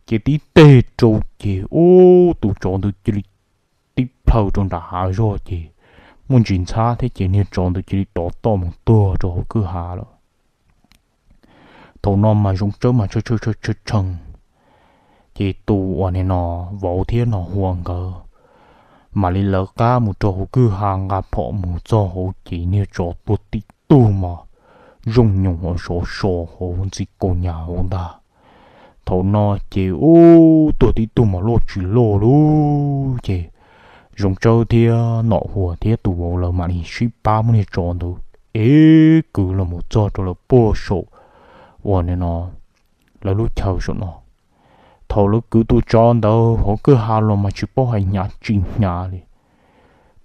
Ces tib teg rau ces ub tus tsov ntawd cia li tib plhaw rau nram hav zog ces muaj ntsis ntxhab thiab ces niag tsov ntawd cia li rov toj mus tuag rau hauv kwj ha lawm. Thaum no mas Zoov Tsawb mas tshee tshee tshee, ces tus uas nim no vauv thiab Nom Huas nkawd mam li lawv qab mus rau hauv kwj ha nqa phom mus txog hauv ces niag tsov tuag tib tug mas zoo nyoos hauv sov so hauv ntxi kaus nyas hauv ntag. Thaum no ces ub tuag tib tug mas loj tsis loj lub ces Zoov Tsawb thiab Nom Huas thiab tus vauv lawv mam li sib pab muab niag tsov ntawd ev kwv los mus txog rau lawv puag saum uas nim no lawv lub chaw saum no. Thaum lawv kwv tus tsov ntawd hauv kwj ha los mas tsis paub hais hnyav tsis hnyav li.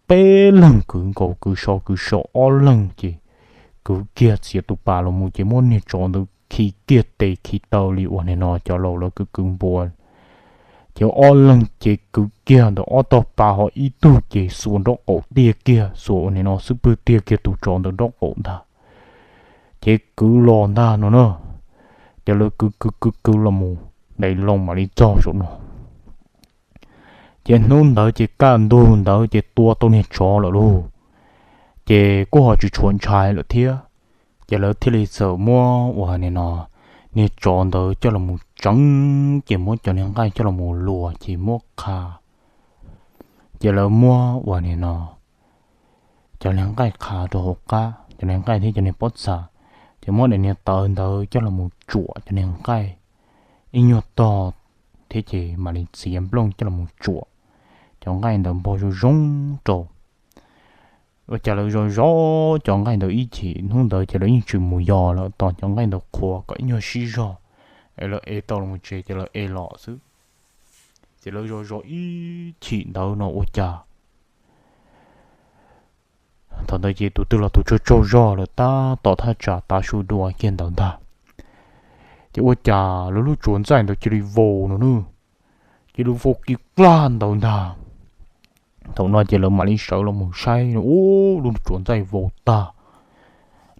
Peb leeg kwv nkaus kwv so kwv saum ob leeg ces kwv kiag txiav tus pas los mus ces muab niag tsov ntawd khi kiag tes khi taw li uas nim no cov laus lawv kwv kwv npua. Ces ob leeg ces kwv kiag ntawm ob tog pas ho ib tug ces xuas nraub qaum tiag kiag, xuas uas nim no xub pwg tiag kiag tus tsov ntawd nraub qaum ntag. Ces kwv los ntag no na, ces lawv kwv kwv kwv kwv los mus ntais loo mam li txog saum no. Ces hnub ntawd ces kaj ntug ntawd ces tua tau niag tsov lawm lauj, ces kuj ho tsis tshua ntshai lawm thiab. Ces lawv thiaj li txawm muab uas nim no niag tsov ntawd coj los mus tseev, ces muab cov niag nqaij coj los mus luas ces muab qha. Ces lawv muab uas nim no cov niag nqaij qha rau hauv qab, cov niag nqaij thiab cov niag pob txha, ces muab daim niag tawv ntawd coj los mus tsuam cov niag nqaij ib nyuag tog thiab ces mam li txiav nplooj coj los mus tsuam cov nqaij ntawd npog zoo zoo rau. Ua cas lawv zov zov cov nqaij ntawd ib chim, hnub ntawd ces lawv yeej tsis mus yos lawm, tos cov nqaij ntawd qhuav kom ib nyuag sib zog es lawv ev tau los tsev ces lawv ev los xwb. Ces lawv zov zov ib chim ntawd no ua cas thaum ntawd ces tus twg los tus tsaug tsaug zog lawm tab tom thaj tsam tav su dua kiag ntawd ntag. Ces ua cas lawv lub tsuas ntxaij ntawd cia li vau no na, cia li vau ki klag ntawd ntag. Thaum no ces lawv mam li sawv los mus saib, ub, lub tsuas ntxaij vau tag.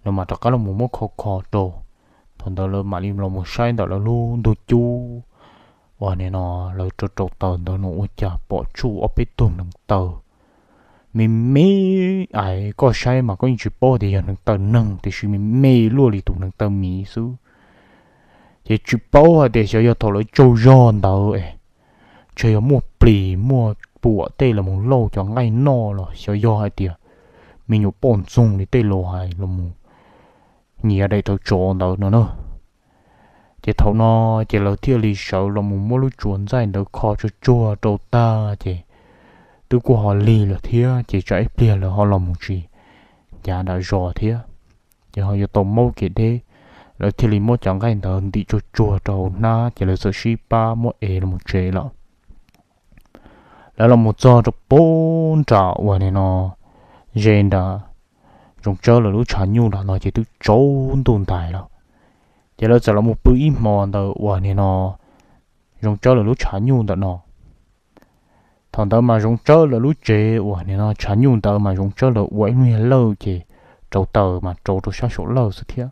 Lawv mam rov qab los mus muab kho kho rau. Thaum ntawd lawv mam li los mus saib ntawm lawv lub ntug cub uas nim no lawv rau rau taws ntawd no ua cas pom tsuj ob peb tug hneev taw me me. Ais, koj saib mas koj yeej tsis paub tias yog hneev taw neeg, tiam sis me me luaj li tus hneev taw miv xwb. Ces tsis paub hais tias xyov yog thaum lawv tsaug zog ntawd es ntshe yog muaj plis muaj puam tej los mus lauj cov nqaij noj los xyov yog hais tias me nyuam poj ntxoog li tej laus hais los mus nyiav daim tawv tsov ntawd no na. Ces thaum no ces lawv thiaj li sawv los mus muab lub tsuas ntxaij ntawd kho tsuag tsuag rau tag ces twb kuj ho lig lawm thiab ces tsam ib pliag lawv ho los mus tsis ncav nram zos thiab, ces ho yuav tau maub kev deb. Lawv thiaj li muab cov nqaij ntawd ntim tsuag tsuag rau hauv hnab ces lawv txawm sib pab muab ev los mus tsev lawm. Lawv los mus txog rau pem nram uas nim no ze nram Zoov Tsawb lawv lub tshav nyuj nram no ces twb tsaus ntuj ntais lawm. Ces lawv txawm los mus pw ib hmo ntawd uas nim no Zoov Tsawb lawv lub tshav nyuj ntawm no. Thaum ntawd mas Zoov Tsawb lawv lub tsev uas nim no tshav nyuj ntawd mas Zoov Tsawb lawv ua ib lub niag lawj ces rauv taws mas rauv rau sab saum lawj xwb thiab.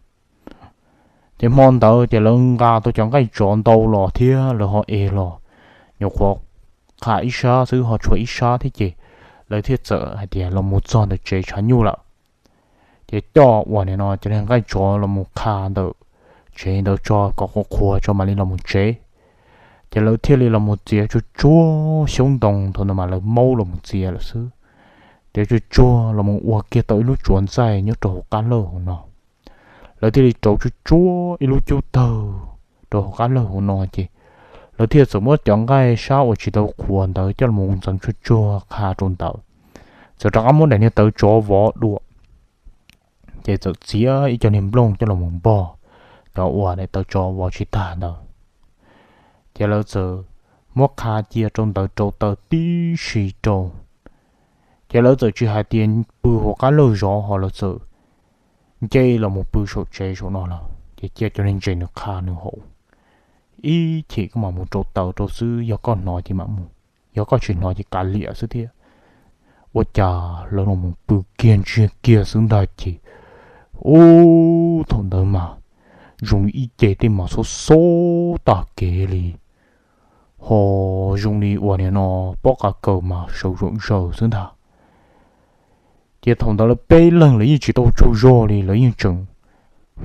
Ces hmo ntawd ces lawv nqa tau cov nqaij tsov ntau los thiab lawv ho ev los, nyuam qhuav qha ib sab xwb ho tshuav ib sab thiab ces lawv thiaj txawm hais tias los mus txog ntawm tsev tshav nyuj lawm. Ces coj uas nim no cov niag nqaij tsov los mus qha ntawm tsev ntawd tso kom qhuav qhuav tso mam li los mus tsev. Ces lawv thiaj li los mus txiav tsuag tsuag xyoob ntoo, thaum ntawd mas lawv maub los mus txiav lawm xwb. Txiav tsuag tsuag los mus ua kiag tau ib lub tsuas ntxaij nyob rau hauv qab lawj hauv no. Lawv thiaj li rauv tsuag tsuag ib lub cub tawg rau hauv qab lawj hauv no ces lawv thiaj txawm muab cov nqaij sab uas tsis tau qhuav ntawd coj los mus ntxeev tsuag tsuag qha rau ntawd. Txawm rov qab muab daim niag tawv tsov vov dua, ces txawm txiav ib co niag nplooj coj los mus npog cov uas daim tawv tsov vov tsis tag ntawd. Ces lawv txawm muab qha cia rau ntawd rauv taws tib si rau. Ces lawv txawm tsis hais tias pw hauv qab lawj zov ho lawv txawm nce los mus pw saum tsev saum no lawm ces cia cov niag ntses nws qha nws hauv. Ib chim koj mam mus rauv taws rau xwb, yog koj hnov ces mam mus, yog koj tsis hnov ces kav liam xwb thiab. Ua cas lawv los mus pw kiag ntsiag kiag xwb ntag ces, ub, thaum ntawd mas zoo li ib ce tej mas xob xob tag kev li, ho zoo li uas nim no pob qa kaws mas sawv zom zaws xwb ntag. Ces thaum ntawd lawv peb leeg lawv yeej tsis tau tsaug zog li, lawv yeej tseem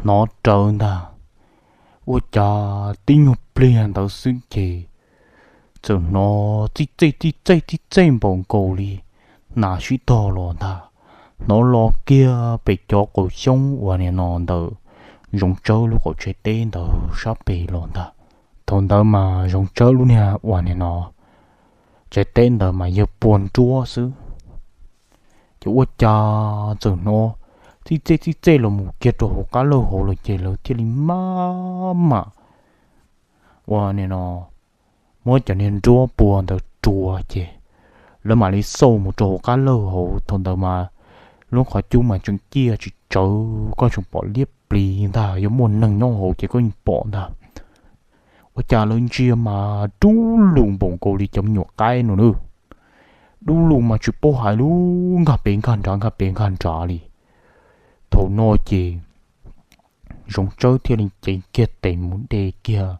hnov rawv ntag. Ua cas tib nyuag pliag ntawd xwb ces txawm hnov txij txej txij txej txij txej npaum nkaus li nas sib tog los ntag. Hnov los kiag pem cov qaum xyoob uas nim no ntawm Zoov Tsawb lub qaum tsev teb ntawd sab pem los ntag. Thaum ntawd mas Zoov Tsawb lub niag uas nim no tsev teb ntawd mas yawg pua nruab xwb. Ces ua cas txawm hnov txij txej txij txej los mus kiag rau hauv qab lawj hauv lawm ces lawv thiaj li maj mam uas nim no muab cov niag nruab pua ntawd rua ces lawv mam li xauj mus rau hauv qab lawj hauv. Thaum ntawd mas lub qhov cub mas tseem ciaj tsis tsawv, koj tseem pom liab plis ntag, yuav muaj neeg nyob hauv ces koj yeej pom ntag. Ua cas lawv ntsia mas dub lug npaum nkaus li cov me nyuam qaib no na. Dub lug mas tsis paub hais lub nkag pem nkag nrad nkag pem nkag nrad li. Thaum no ces Zoov Tsawb thiaj li cev kiag tes mus de kiag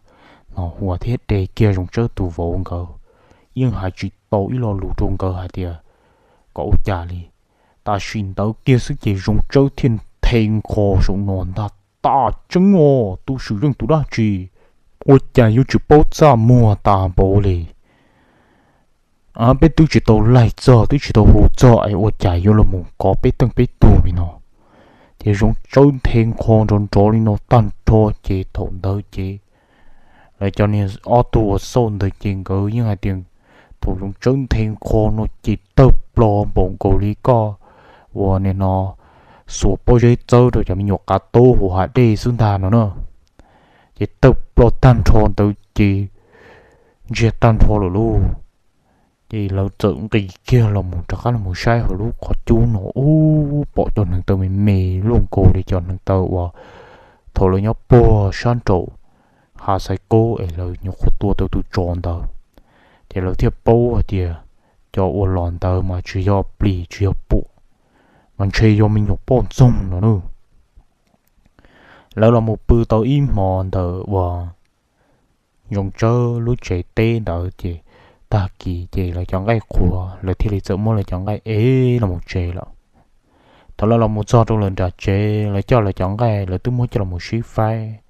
Nom Huas thiab de kiag Zoov Tsawb tus vauv nkawd. Yeej hais tsis tau ib lo lus rau nkawd hais tias kom ua cas li. Tam sim ntawd kiag xwb ces Zoov Tsawb thiaj nthe nkho saum no ntag, tas tseeb os, tus swm zeej tus dab tsi, ua cas yuav tsis paub txaj muag tas npaum li. Peb twb tsis tau laig txog twb tsis tau hu txog es ua cas yuav los mus kov peb teej peb tug li no. Ces Zoov Tsawb nthe nkho nrov nrov li no tag nrho ces thaum ntawd ces lawv cov niag ob tug uas xauj ntawd ces nkawd yeej hais tias thaum Zoov Tsawb nthe nkho no ces tawg plo npaum nkaus li koj uas nim no xuas pob zeb txawb rau cov me nyuam qav taub hauv hav dej xwb ntag no na. Ces tawg plo tag nrho ntawd ces ntsiag tag nrho lawm lauj. Ces lawv txawm nqis kiag los mus rov qab los mus saib hauv lub qhov cub no ub pom cov hneev taw me me luaj nkaus li cov hneev taw uas thaum lawv nyob puag sab nraum hav xaiv kaub es lawv nyuam qhuav tua tau tus tsov ntawd. Ces lawv thiaj paub hais tias cov uas los ntawd mas tsis yog plis tsis yog puam, mas ntshe yog me nyuam poj ntxoog no na. Lawv los mus pw tau ib hmo ntawm uas Zoov Tsawb lub tsev teb ntawd ces tag kis ces lawv cov nqaij qhuav lawv thiaj li txawm muab lawv cov nqaij ev los mus tsev lawm. Thaum lawv los mus txog rau lawv nram tsev lawv coj lawv cov nqaij lawv twb muab coj los mus sib faib,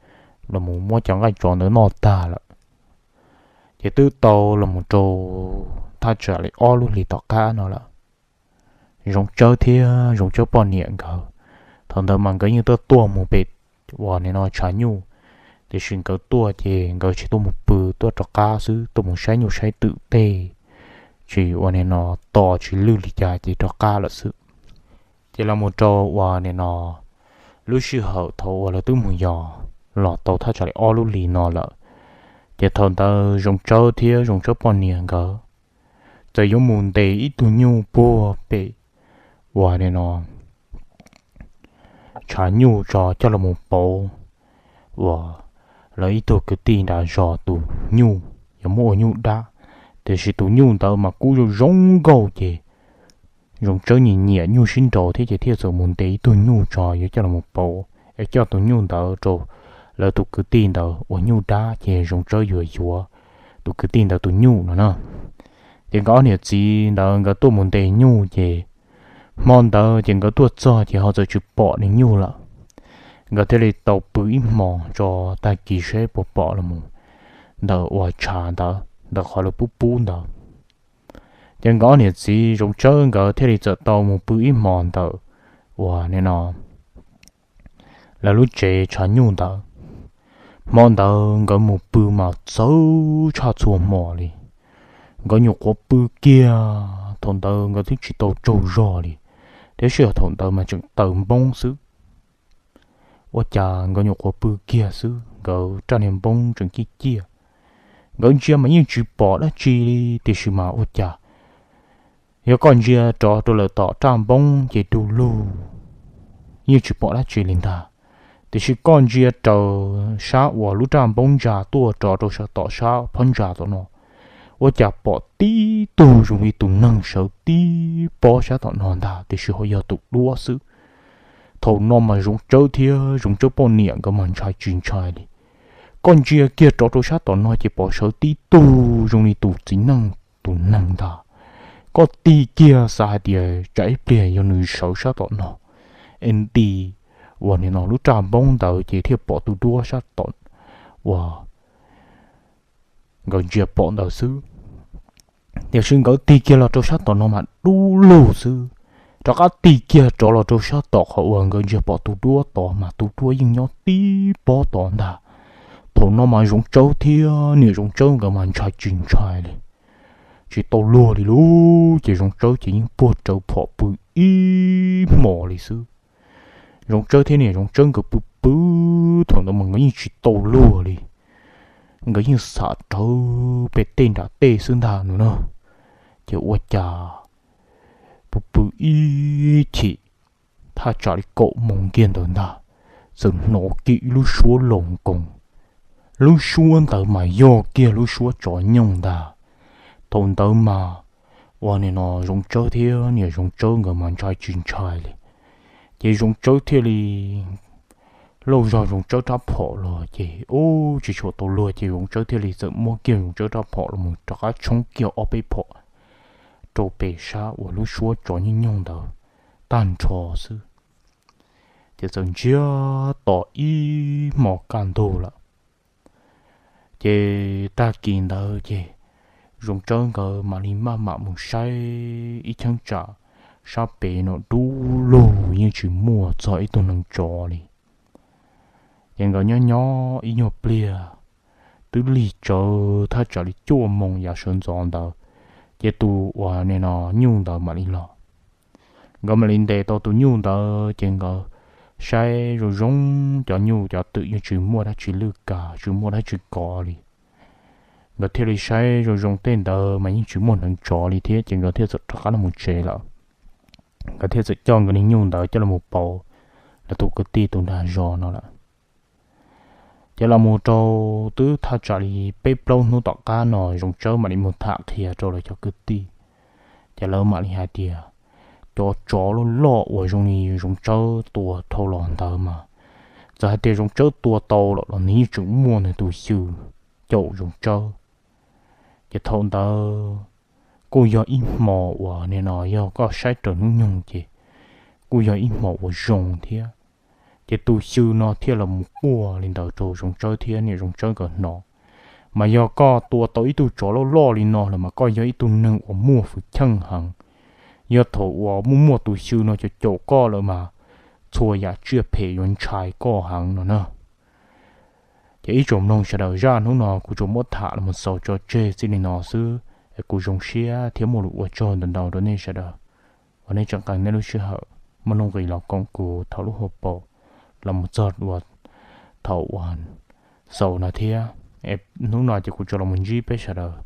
los mus muab cov nqaij tsov ntawd noj tag lawm. Ces twb tau los mus rau thaj tsam li ob lub hlis tom qab no lawm. Zoov Tsawb thiab Zoov Tsawb poj niam nkawd, thaum ntawd mas nkawd yeej tuaj tuaj mus pem uas nim no tshav nyuj, tiam sis nkawd tuaj ces nkawd tsis tuaj mus pw, tuaj rov qab xwb, tuaj mus saib nyuj saib twm tej, tsis ua nim no tos tsis lwj li cas ces rov qab lawm xwb. Ces los mus rau uas nim no lub sij hawm thaum uas lawv twb mus yos los tau thaj tsam li ob lub hlis no lawm, ces thaum ntawd Zoov Tsawb thiab Zoov Tsawb poj niam nkawd txawm yuav mus ntes ib tug nyuj puag pem uas nim no tshav nyuj tso coj los mus pauv uas lawv ib tug kwv tij nram zos tus nyuj, yuav muab ua nyuj dab. Tiam sis tus nyuj ntawd mas kub zoo zoo nkauj ces Zoov Tsawb nyiam nyiam nyuj sib nraus thiab ces thiaj txawm mus ntes ib tug nyuj tso yuav coj los mus pauv es coj tus nyuj ntawd rau lawv tus kwv tij ntawd ua nyuj dab ces Zoov Tsawb yuav yuav tus kwv tij ntawd tus nyuj no na. Ces nkawd ob niam txiv ntawd nkawd tuaj mus ntes nyuj ces hmo ntawd ces nkawd tuaj txog ces ho txawm tsis pom niag nyuj lawm. Nkawd thiaj li tau pw ib hmos tso, tag kis seb puas pom los mus ntawm uas tshav ntawd, ntawm qhov lawv pub pub ntawd. Ces nkawd ob niam txiv Zoov Tsawb nkawd thiaj li txawm tau mus pw ib hmos ntawm uas nim no lawv lub tsev tshav nyuj ntawd. Hmo ntawd nkawd mus pw mas txawv tshaj txhua hmo li. Nkawd nyuam qhuav pw kiag, thaum ntawd nkawd twb tsis tau tsaug zog li, tiam sis thaum ntawd mas tseem taws npoob xwb. Ua cas nkawd nyuam qhuav pw kiag xwb, nkawd raj niag npoob tseem ciaj ciaj. Nkawd ntsia mas yeej tsis pom dab tsi li, tiam sis mas ua cas yog koj ntsia rov rau lawm tom raj npoob ces du lug, yeej tsis pom dab tsi li ntag. Tiam sis koj ntsia raws sab uas lub raj npoob ntsa tuaj rov rau sab tom sab phab ntsa tom no, ua cas pom tib tug zoo li tus neeg sawv tib pob sab tom no ntag, tiam sis ho yog tus duab xwb. Thaum no mas Zoov Tsawb thiab Zoov Tsawb poj niam nkawd mas ntshai tsis ntshai li. Koj ntsia kiag rov rau sab tom no ces pom sawv tib tug zoo li tus txiv neej tus neeg ntag. Koj tig kiag xav hais tias tsam ib pliag yog nws sawv sab tom no es nti uas nim no lub raj npoob ntawd ces thiaj pom tus duab sab tom uas nkawd ntsia pom ntawd xwb. Tiam sis nkawd tig kiag los rau sab tom no mas dub lug xwb. Rov qab tig kiag rov los rau sab tom qhov uas nkawd ntsia pom tus duab tod mas tus duab yeej nyob tib pob tod ntag. Thaum no mas Zoov Tsawb thiab niam Zoov Tsawb nkawd mas ntshai tsis ntshai li, tsis tau luag li lub, ces Zoov Tsawb ces yeej puag rawv phom pw ib hmos li xwb. Zoov Tsawb thiab niam Zoov Tsawb nkawd pw pw, thaum ntawd mas nkawd yeej tsis tau luag li, nkawd yeej xam rawv pem tej nram tej xwb ntag no na. Ces ua cas pw pw ib chim, thaj tsam li kaum moos kiag ntawd ntag, txawm hnov kiag ib lub suab loos koos. Lub suab ntawd mas yog kiag lub suab tsov nyooj ntag. Thaum ntawd mas uas nim no Zoov Tsawb thiab niam Zoov Tsawb nkawd mas ntshai tsis ntshai li, ces Zoov Tsawb thiaj li lauj zog Zoov Tsawb rab phom los ces ub tsis tshua tau luag ces Zoov Tsawb thiaj li txawm muab kiag Zoov Tsawb rab phom los mus rov qab tshoob kiag ob peb phom rau pem sab uas lub suab tsov nyooj nyooj ntawd tag nrho xwb. Ces txawm ntsiag to ib hmos kaj ntug lawm. Ces tag kis ntawd ces Zoov Tsawb nkawd mam li maj mam mus saib ib cheeb tsam sab pem no dub lug yeej tsis muaj txog ib tug neeg tsov li. Ces nkawd nyob nyob ib nyuag pliag, twb lig tsawv thaj tsam li cuaj moos yav sawv ntxov ntawd, ces tus uas nim no nyuj ntawd mam li los. Nkawd mam li ntes tau tus nyuj ntawd ces nkawd saib zoo zoo cov nyuj cov twm yeej tsis muaj dab tsi lwj kas, tsis muaj dab tsi kov li. Nkawd thiaj li saib zoo zoo tej ntawd mas yeej tsis muaj hneev tsov li thiab ces nkawd thiaj txawm rov qab los mus tsev lawm. Nkawd thiaj txawm coj nkawd niag nyuj ntawd coj los mus pauv lawv tus kwv tij tus nram zos no lawm. Ces los mus rau twb thaj tsam li peb plaub hnub tom qab no Zoov Tsawb mam li mus tham qhia rau lawv cov kwv tij. Ces lawv mam li hais tias cov tsov loj loj uas zoo li Zoov Tsawb tua dhau los ntawd mas txawm hais tias Zoov Tsawb tua tau lawm los nws yeej tseem muaj nws tus xyw caum Zoov Tsawb. Ces thaum ntawd kuj yog ib hmos uas nim no yog koj saib raws hnub nyoog ces kuj yog ib hmos uas zoo thiab. Ces tus xyw no thiaj los mus quaj li ntawd rau Zoov Tsawb thiab niam Zoov Tsawb nkawd hnov. Mas yog koj tua tau ib tug tsov loj loj li no lawm mas koj yog ib tug neeg uas muaj hwj chim heev. Yog thaum uas muaj muaj tus xyw no caum caum koj lawm mas txhua yam tsiaj phem yuav ntshai koj heev no na. Ces ib tsoom mloog sawv daws, zaj hnub no kuv tsuas muab tham los mus xaus tso tseg txij li no xwb es kuv zoo siab thiab muaj lus ua tsaug ntau ntau rau nej sawv daws uas nej tseem qee nej lub sij hawm muaj nuj nqis los koom kuv thaum lub hauv paus los mus txog uas thaum uas xaus no thiab. Hnub no ces kuv tsuas los mus ntsib peb sawv daws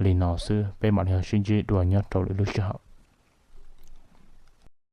li no xwb, peb mam li ho sib ntsib dua nyob rau lwm lub sij hawm.